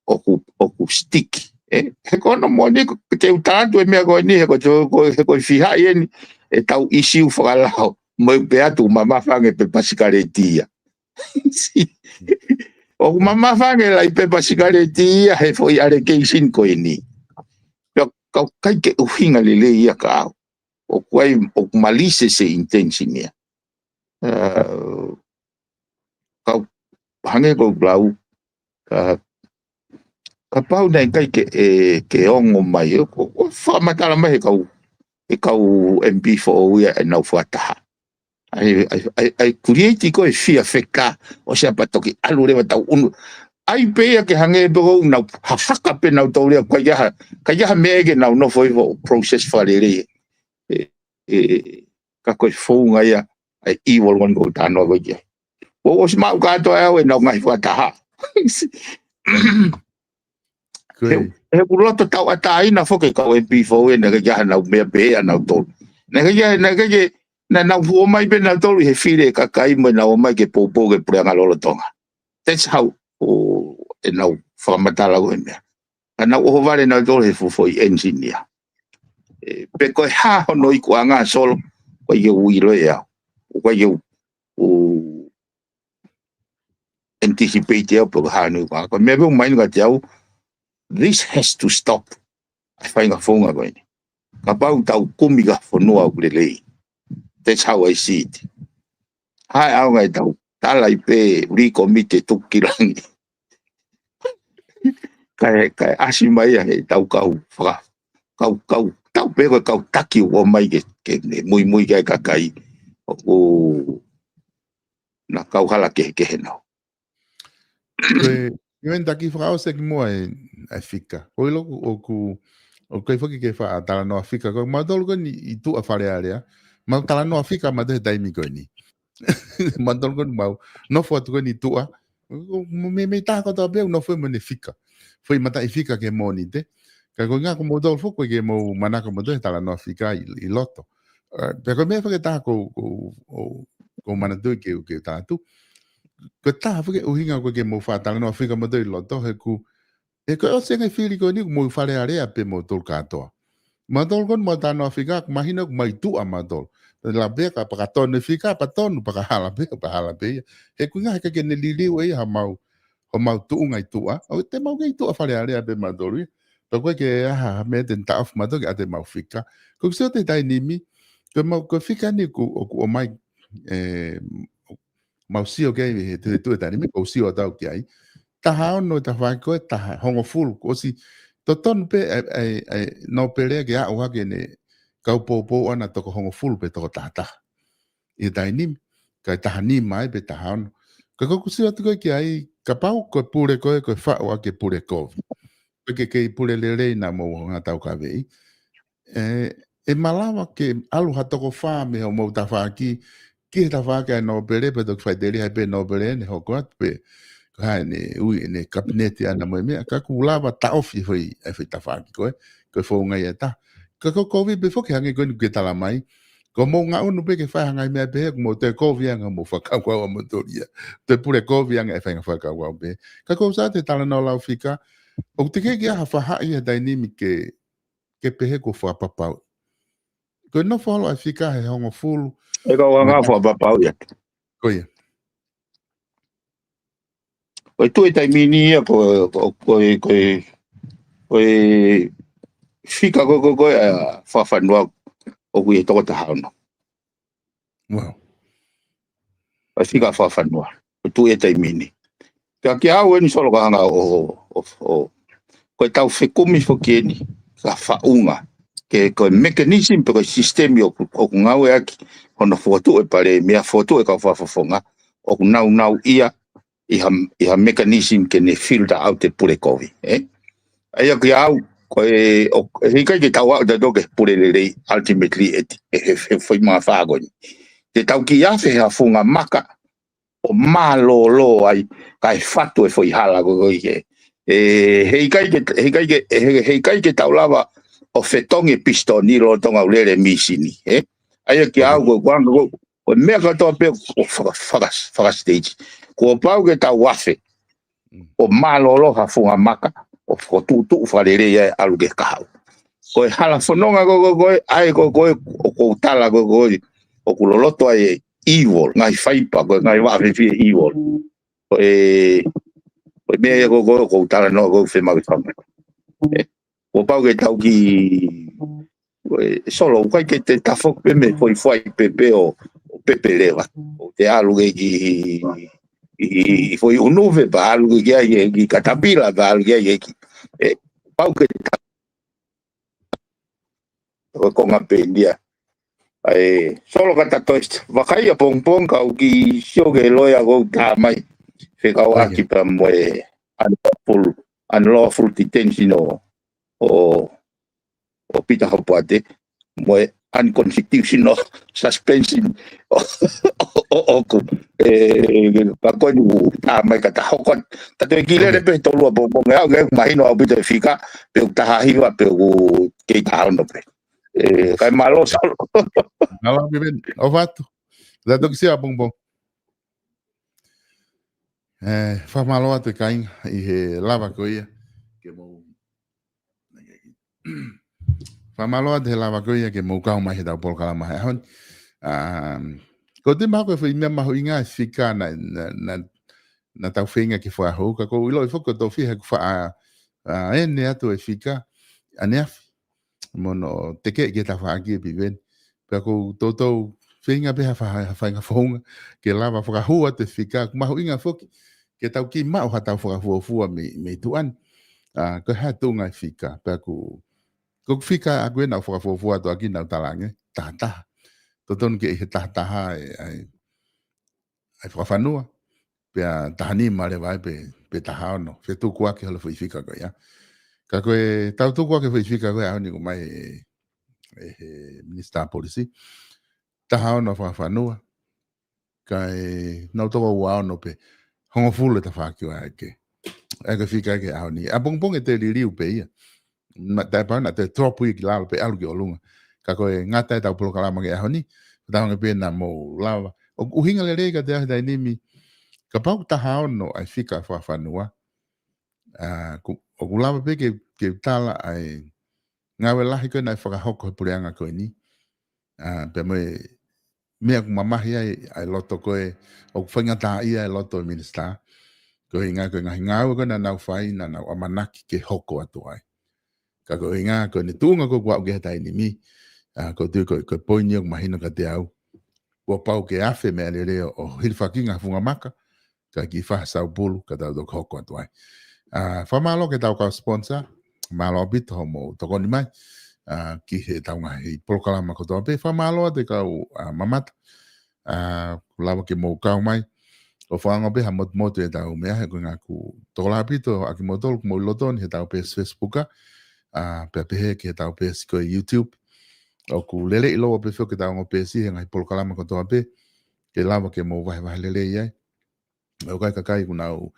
ʻoku, ʻoku stick. Ē, he ko hono moʻoni ko, te u tala atu e meʻa ko eni, he ko, ko, he ko e fiha eni ʻetau ʻisiū fakalao, mo e pē atu mamafa ange pepa sikaleti ia. ʻOku mamafa ange lahi pepa sikaleti ia he foʻi allegation ko eni. Pea ka ʻikai ke ʻuhinga lelei ia kia au. ʻOku ʻi ai, ʻoku malicious e intention ia. Ē, kau hangē ko e lau, ē, kapau naʻe ʻikai ke, ē, ke ongo mai, ē, ko, ko e fakamatala mai he kau, he kau M P foʻou ia ʻenau fakataha. ʻAi, ʻai, ʻai, ʻai create ko e fear factor, ʻo sea pea toki ʻalu leva tau unu. ʻAi pē ia ke hangē pē ko ʻenau hahaka pē nautolu ia, ʻikai ha, ʻikai ha meʻa ke nau nofo hifo ʻo process fakalelei. Ē, ē, ka ko e founga ia ʻa e evil one ko e talanoa ko ē ki ai. ʻOku ʻosi maʻu kātoa ʻe au ʻenau ngaahi fakataha. He, he ʻoku loto tauʻatāina foki e kau M P foʻou ē, naʻe ʻikai ke ʻi ai haʻanau meʻa pehē ʻanautolu. Naʻe ʻikai ke, naʻe ʻikai ke, Naʻa nau ō mai pē nautolu ʻi he fili e kakai mo ʻenau ō mai ke poupou ki he puleʻanga lolotonga. That's how ʻenau fakamatala ko e meʻa. Ka nau ʻohovale nautolu he fuʻu foʻi engineer. Pe ko e hā hono ikuʻanga Solo, ʻoku ʻikai ke u ʻilo ʻe au. ʻOku ʻikai ke u anticipate au pe ko e hā hono ikuʻanga. Ko e meʻa pē ʻoku mahino kiate au, this has to stop. ʻA e faʻahinga founga ko eni. Kapau tau kumi ka fonua ʻoku lelei. That's how I see it. Hae au ngai tau tala i pē uli komite tuku ki langi. Kae, kae ʻasi mai ia he tau kau faka, kau, kau, tau pē ko e kau taki ʻoku ō mai ke, ke ne muimui ki ai kakai. ʻOku na kau hala kehekehe nau. Ko e, ʻio, ʻeni taki fakaʻosi ki muʻa e, e fika. Ko e loku ʻoku, ʻoku ʻikai foki ke faʻa talanoa fika. Ko mautolu ko eni ʻi tuʻa Fale Alea. Mau talanoa fika mautolu he taimi ko eni. Mautolu ko eni mau nofo atu ko eni tuʻa. Meimei taha kotoa pē ʻoku nofo mo ʻene fika. Foʻi mataʻi fika ki he Mōnite. Ka ko e ʻuhinga ko mautolu foki ke mau manako mautolu he talanoa fika ʻi, ʻi loto. Pea ko e meʻa foki ʻe taha ʻoku, ʻoku, ʻoku, ʻoku ou manatuʻi ke, ke u tala atu. Ko e taha foki e ʻuhinga ʻoku ʻikai ke mau faʻa talanoa fika mautolu ʻi loto he ʻoku, he ko e ʻosi e ngaahi fili ko eni ʻoku mau ʻi Fale Alea pē mautolu kātoa. Mautolu ko eni mau talanoa fika, ʻoku mahino ʻoku mau ʻi tuʻa mautolu. Lava pē ka paka tonu e fika, pea tonu, paka hala pē, pea hala pē ia. He ʻoku ʻikai ke ne liliu ʻe ia homau, homau tuʻunga ʻi tuʻa. ʻOku te mau kei ʻi tuʻa Fale Alea pē mautolu ia. Pea ʻoku ʻikai ke ʻi ai ha, ha meʻa te ne taʻofi mautolu ke ʻoatu ʻemau fika. Ko e sio atu he taimi ni, ko ʻemau, ko e fika ni ʻoku, ʻoku ʻomai, ē, mau sio ki ai he tuʻu, tuʻu he taimi ni, ʻoku ou sio atu au ki ai. Taha ono e tafaʻaki ko ē, taha hongofulu, kuo ʻosi totonu pē ʻa e, ʻa e, ʻa e nōpele ke aʻu hake ʻene kau poupou ʻana toko hongofulu pe toko taha taha. ʻI he taimi ni, kae taha nima ai pe taha ono. Ka ko ʻeku sio atu ko ē ki ai, kapau ko e pule ko ē, ko e faʻu ʻaki e pule kovi. Pe ke kei pule lelei naʻa mou hanga ʻo taukaveʻi. Ē, ʻe malava ke ʻalu ha toko fā mei homou tafaʻaki, ki he tafaʻaki ʻa e nōpele, pea toki faʻiteliha pē nōpele ʻene hoko atu pē. Ko hai ʻene ui, ʻene kapineti ʻana mo e meʻa, ka kuo lava taʻofi foʻi, e foʻi tafaʻaki ko ē, ko e founga ia ʻe taha. Ka ko e kovi pē foki hangē ko eni kuo ke tala mai, ko hoʻomou ngaʻunu pē ke fai ha ngaahi meʻa pehē, ʻoku mou toe kovi ange homou fakakaukau ʻa moutolu ia. Toe pule kovi ange e faʻahinga fakakaukau pē. Ka ko e sio atu he talanoa lau fika, ʻoku teʻeki ke ʻi ai ha faʻahi he taimi ni ke, ke pehē kuo fakapapauʻi. Ko e nofo holo ʻa e fika he hongofulu. ʻE kau anga fakapapauʻi atu. Ko ia. Ko e tuʻu he taimi ni ia ko, ko, ko, ko, ko e fika ko, ko, ko e, ʻa, fakafanua ʻoku ʻi he toko taha ono. Wow. Ko e fika fakafanua. Ko e tuʻu he taimi ni. Pea kiate au eni Solo ka hanga ʻo, ʻo, ʻo, ʻo, ko e tau fekumi foki eni, ka faʻunga. Ke, ko e mechanism pe ko e sisitemi ʻoku, ʻoku ngāueʻaki, hono fokotuʻu e palēmia, fokotuʻu e kau fakafofonga, ʻoku nāunauʻia, ʻi ha, ʻi ha mechanism ke ne filter out e pule kovi, ē? ʻA ia kiate au, ko e, ʻo, ʻe ʻikai ke tau aʻu tautolu ki he pule lelei, ultimately, ʻe, ʻe, he, he foʻi mafā ko eni. Te tau kiʻi afe ha funga maka, ʻo mālōlō ai, kae fatu e foʻi hala ko, ko ē. ʻE, he ʻikai ke, he ʻikai ke, he, he ʻikai ke tau lava ʻo fetongi e pisitoni lolotonga ʻoku lele e mīsini, ē? ʻA ia kiate au ko, ko anga ko, ko e meʻa kātoa pē ʻoku faka, faka, faka stage. Kuo pau ke tau afe. Mm. ʻO mālōlō ha funga maka, ʻo fokotuʻutuʻu fakalelei ai ʻalu ki he kahaʻu. Ko e hala fononga ko, ko, ko ē, ʻa ē ko, ko ē, ʻoku ou tala ko, ko ē, ʻoku loloto ai e evil, ngaahi faipa, ko e ngaahi vaʻa fiefia evil. Ko e, ko e meʻa ia ko, ko ē, ʻoku ou talanoa ko ē, femaki fanga. Ē, kuo pau ke tau kiʻi, ko e, Solo, ʻoku ʻikai ke te tafoki pē mei he foʻi fuaʻi pepe ʻo, ʻo pepe leva. ʻO te ʻalu ki he, ki he, ki he foʻi ʻunufe, pea ʻalu ki ai, ki he katapila, pea ʻalu ki ai, ki he, ē, pau ke ta-, ko e konga pē ia. ʻAi, Solo ka ta toe vakai ʻapongipongi ka u kiʻi sio ki he loea ʻoku tā mai. Fekauʻaki pea mo e unlawful, unlawful detention ʻo, ʻo, ʻo Pita Hopoate, mo e unconstitutional suspension ʻo, ʻo, ʻo, ʻoku. Ē, ka ko eni ʻoku tā mai ka ta hoko atu. Ta toe kiʻi lele pē he tolu ʻapongipongi, ʻa, ʻoku mahino ʻaupito e fika, pe ʻoku taha hiva, pe ʻoku kei taha ono pē. Ē, kae mālō Solo. Mālō Piveni, ʻofa atu. Tau toki sio ʻapongipongi. Ē, fakamālō atu e kāinga ʻi he lava ko ia ke mou. Fakamālō atu he lava ko ia ke mou kau mai he tau polokalama he ʻaho ni. Um, ko te maho ko e foʻi meʻa mahuʻinga e fika na, na, na, na tau feinga ke fakahoko, ka ʻoku ou ʻilo foki ko e tofi he kuo faʻa, a, ʻene atu e fika ʻaneafi. Mo hono tekeʻi ke tafaʻaki e Piveni. Pea ʻoku ou toutou feinga pē ha fa-, ha faʻahinga founga ke lava fakahū atu e fika, ʻoku mahuʻinga foki ke tau kiʻi maʻu ha tau fakafuofua mei, mei tuʻa ni. A, ko e hā e tuʻunga e fika, pea ʻoku, ko e fika ʻaku ē naʻa ku fakafuofua atu ʻaki naʻa ku talaange, taha taha. Totonu ke ʻi he taha taha e, ʻa e, ʻa e fakafanua, pea taha nima leva ai pe, pe taha ono, fetukuaki holo foʻi fika ko ia. Ka ko e tau tukuaki foʻi fika ko ia ʻaho ni ʻoku ʻomai ʻe, ʻe he Minisitā Polisi. Taha ono fakafanua, kae nau toko ua ono pe hongofulu e tafaʻaki ʻo e ʻeke. ʻA e ko e fika ʻa e ʻaho ni. ʻApongipongi ʻe toe liliu pē ia. Ma, taʻepau naʻa toe drop ia ki lalo pe ʻalu ki ʻolunga. Ka ko e ngata e tau polokalama ki he ʻaho ni, tau hangē pē naʻa mou lava. ʻOku ʻuhinga lelei kiate au he taimi ni, kapau ʻoku taha ono ʻa e fika fakafanua. A, ʻoku, ʻoku lava pē ke, ke tala ʻa e ngāue lahi ko ē naʻe fakahoko he puleʻanga ko eni. A, pea mo e meʻa ʻoku mamahi ai ʻa e loto ko ē, ʻoku faingataʻaʻia e loto e Minisitā. Ko e ʻuhinga ko e ngaahi ngāue ko ē naʻa nau fai, naʻa nau ʻamanaki ke hoko atu ai. Ka ko e ʻuhinga ko ʻene tuʻunga ko ē kuo aʻu ki he taimi ni, a, ʻoku ou tui ko, ko e poini ʻoku mahino kiate au. Kuo pau ke afe meʻalele ʻo, ʻo hilifakinga funga maka, ka kiʻi faha saupulu, ka tau toki hoko atu ai. A, fakamālō ki he tau kau sponsor, mālō ʻaupito hoʻomou tokoni mai, a, ki he tau ngaahi polokalama kotoa pē, fakamālō atu e kau, a, mamata, a, kuo lava ke mou kau mai, ʻo fakaongo pē ha motumotu e tau meʻa, he ko e ʻuhinga ʻoku tokolahi ʻaupito ʻa kimoutolu ʻoku mou ʻi loto ni he tau peesi Facebook, a, pea pehē ki he tau peesi ko ē YouTube, ʻoku lelei lōua pē foki e tau ongo peesi he ngaahi polokalama kotoa pē, ke lava ke mou vahevahe lelei ai. ʻOku ʻi ai e kakai ʻoku nau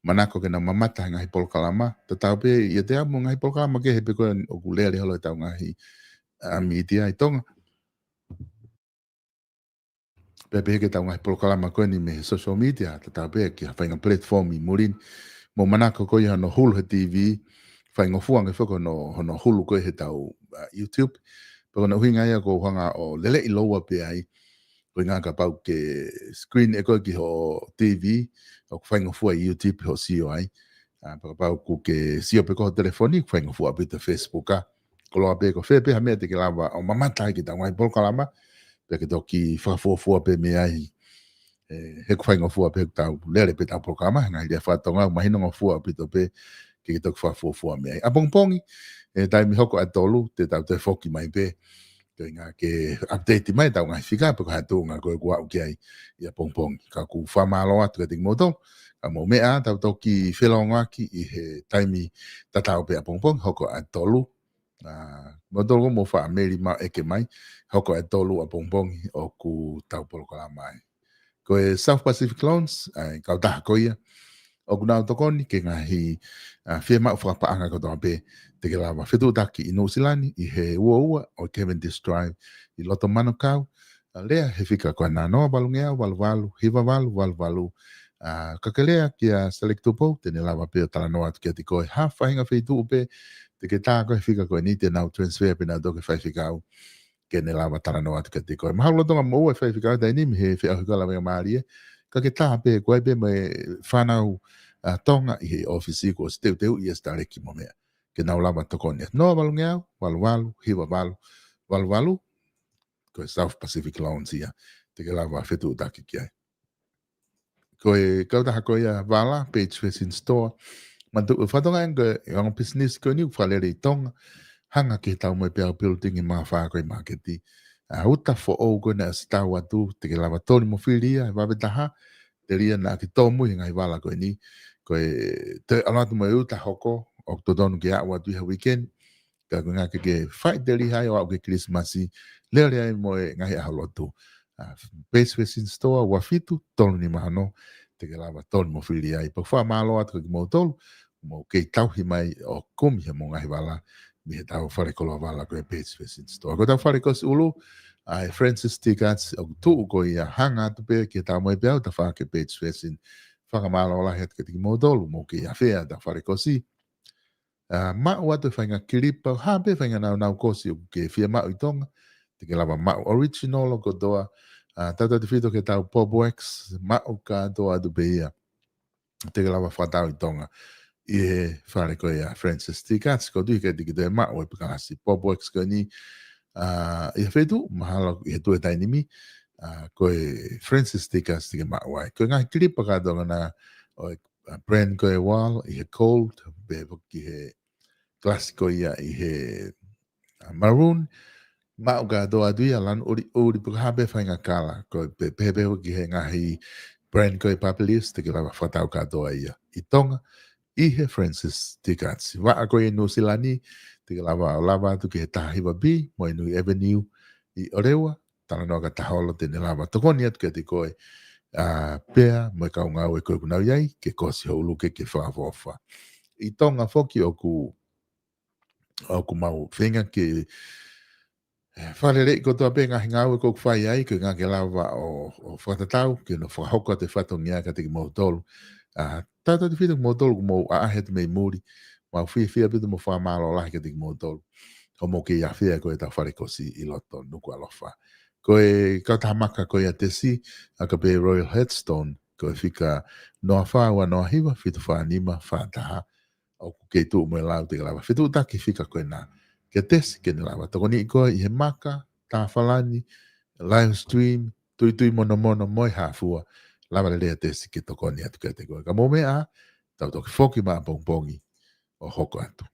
manako ke nau mamata he ngaahi polokalama, tatau pē ʻiate au mo e ngaahi polokalama kehe pē ko ē ʻoku lele holo he tau ngaahi, a, mītia ʻi Tonga. Pea pehē ki he tau ngaahi polokalama ko eni mei he social media, tatau pē ki ha faʻahinga platform ʻi muli ni. Mou manako ko ia hono hulu he TV, faingofua ange foki hono, hono hulu ko ē he tau, a, YouTube. Pea ko hono ʻuhinga ia ʻoku ou hanga ʻo lelei lōua pē ai. Ko e ʻuhinga kapau ʻoku ke screen ʻe koe ki ho TV, ʻoku faingofua ʻi YouTube hoʻo sio ai. A, pea kapau ʻoku ke sio pē ko ho telefoni, ʻoku faingofua ʻaupito Facebook, a. Koloa pē ko fē pē ha meʻa te ke lava ʻo mamata ai ki he tau ngaahi polokalama, pea ke toki fakafuofua pē mei ai. Ē, he ʻoku faingofua pē ʻoku tau lele pē tau polokalama, he ngaahi lea faka-Tonga, mahino ngofua ʻaupito pē ke ke toki fakafuofua mei ai. ʻApongipongi, ē, taimi hoko ʻa e tolu, te tau toe foki mai pē. Ko e ʻuhinga ke update mai tau ngaahi fika, pe ko e hā e tuʻunga ko ē kuo aʻu ki ai ʻi ʻapongipongi. Ka ʻoku fakamālō atu kiate kimoutolu, ka mou meʻa, tau toki felōngoaki ʻi he taimi tatau pē ʻapongipongi, hoko ʻa e tolu. A, moutolu ʻoku mou faʻa meli mai ʻeke mai, hoko ʻa e tolu ʻapongipongi ʻoku tau polokalama ai. Ko e South Pacific Loans, ʻa e kautaha ko ia ʻoku nau tokoni ki he ngaahi, a, fiemaʻu fakapaʻanga kotoa pē te ke lava fetuʻutaki ʻi Nuʻusila ni, ʻi he uaua ʻo Cavendish Drive ʻi loto Manukau. A, lea he fika ko ena noa valu ngeau valu valu hiva valu valu valu. A, ka ke lea kia Select Tupou, te ne lava pē ʻo talanoa atu kiate koe ha faʻahinga feituʻu pē te ke tā koe he fika ko eni, te nau transfer pē nautolu ki he faifekau ke ne lava talanoa atu kiate koe. Mahalo lolotonga moʻua e faifekau he taimi ni mei he feʻauhi ko ē lavengamālie, ka ke tā pē, ʻoku ʻi ai pē mo e fānau, a, Tonga ʻi he ʻōfisi kuo ʻosi teuteuʻi e sitaleki mo e meʻa, ke nau lava tokoni. Noa valu ngeau valu valu hiva valu valu valu, ko e South Pacific Loans ia te ke lava fetuʻutaki ki ai. Ko e kautaha ko ia Vala, Page Fashion Store. Manatuʻi ʻoku fakatonga ange ko e ongo pisinisi ko eni ʻoku fakalele ʻi Tonga. Hanga ki he Taumoepeau Building ʻi Mafā ko ē ʻi māketi. A, uta foʻou ko ē naʻe ʻosi tau atu, te ke lava toli mo fili ia he vave taha. Telia naʻa ke tōmui he ngaahi vala ko eni. Ko e toe ʻalu atu mo e uta hoko, ʻoku totonu ke aʻu atu ʻi he weekend. Ka ko e ʻuhinga ke ke faʻiteliha ai ʻo aʻu ki he Kilisimasi, leʻoleʻo ai mo e ngaahi ʻaho lotu. A, Page Fashion Store, ua fitu tolu nima ono, te ke lava toli mo fili ai. Pea ʻoku fakamālō atu kiate kimoutolu, mou kei tauhi mai ʻo kumi he mo e ngaahi vala mei he tau fale koloa vala ko e Page Fashion Store. Ko e tau fale ko ē ʻosi ʻulu, ʻa e Francis Tikats ʻoku tuʻu ko ia, hanga atu pē ki he Tau Mo e Peau, Tafaʻaki Page Fēsini. Fakamālō lahi atu kiate kimoutolu, mou kei ʻafea ʻetau fale kosi. ʻA, maʻu atu e faʻahinga kilipa, ha pē faʻahinga naunau kosi ʻoku ke fie maʻu ʻi Tonga, te ke lava maʻu original kotoa. ʻA, tautautefito ki he tau Pop Wax, maʻu kātoa atu pē ia. Te ke lava fakatau ʻi Tonga ʻi he fale ko ia Francis Tikats, ʻoku ou tui ʻoku teʻeki ke toe maʻu e kalasi Pop Wax ko eni, ʻa, ʻi ha feituʻu, mahalo ʻi he tuʻu he taimi ni, ʻa, ko e Francis Tikats te ke maʻu ai. Ko e ngaahi kilipa kātoa ʻa e, ʻa, brand ko e Wahl, ʻi he gold, pea foki he kalasi ko ia ʻi he, ʻa, maroon, maʻu kātoa atu ia, lanu ʻuliʻuli, pe ko ha pē faʻahinga kala, ko e pe-, pehē pē foki he ngaahi brand ko e Babyliss, te ke lava fakatau kātoa ia ʻi Tonga, ʻi he Francis Tikats. Vaʻa ko ia ʻi Nuʻu Sila ni, te ke lava ʻo lava atu ki he taha hiva B, Moenui Avenue, ʻi ʻOreua, talanoa kia Taholo te ne lava tokoni atu kiate koe, ʻa, pea mo e kau ngāue ko ē ʻoku nau ʻi ai, ke kosi ho ʻulu ke ke fakaʻofoʻofa. ʻI Tonga foki ʻoku, ʻoku mau feinga ke, ʻe, fakaleleiʻi kotoa pē ngaahi ngāue ʻoku fai ai, ko e ʻuhinga ke lava ʻo, ʻo fakatatau, ke nau fakahoko atu e fatongia kiate kimoutolu. ʻA, tautautefito kimoutolu ʻoku mou ʻaʻahi atu mei muli, mau fiefia ʻaupito mo fakamālō lahi kiate kimoutolu. Hoʻomou kei ʻafea ko ē ʻetau fale kosi ʻi loto Nukuʻalofa. Ko e kautaha maka ko ia Tesi, ʻa Kape Royal Headstone, ko e fika noa fā ua noa hiva, fitu fā nima fā taha, ʻoku kei tuʻu mo e lau te ke lava fetuʻutaki fika ko ena kia Tesi ke ne lava tokoniʻi koe ʻi he maka, tā falani, live stream, tuitui monomono mo e hā fua, lava lelei ʻa Tesi ke tokoni atu kiate koe. Ka mou meʻa, tau toki foki maʻapongipongi ʻo hoko atu.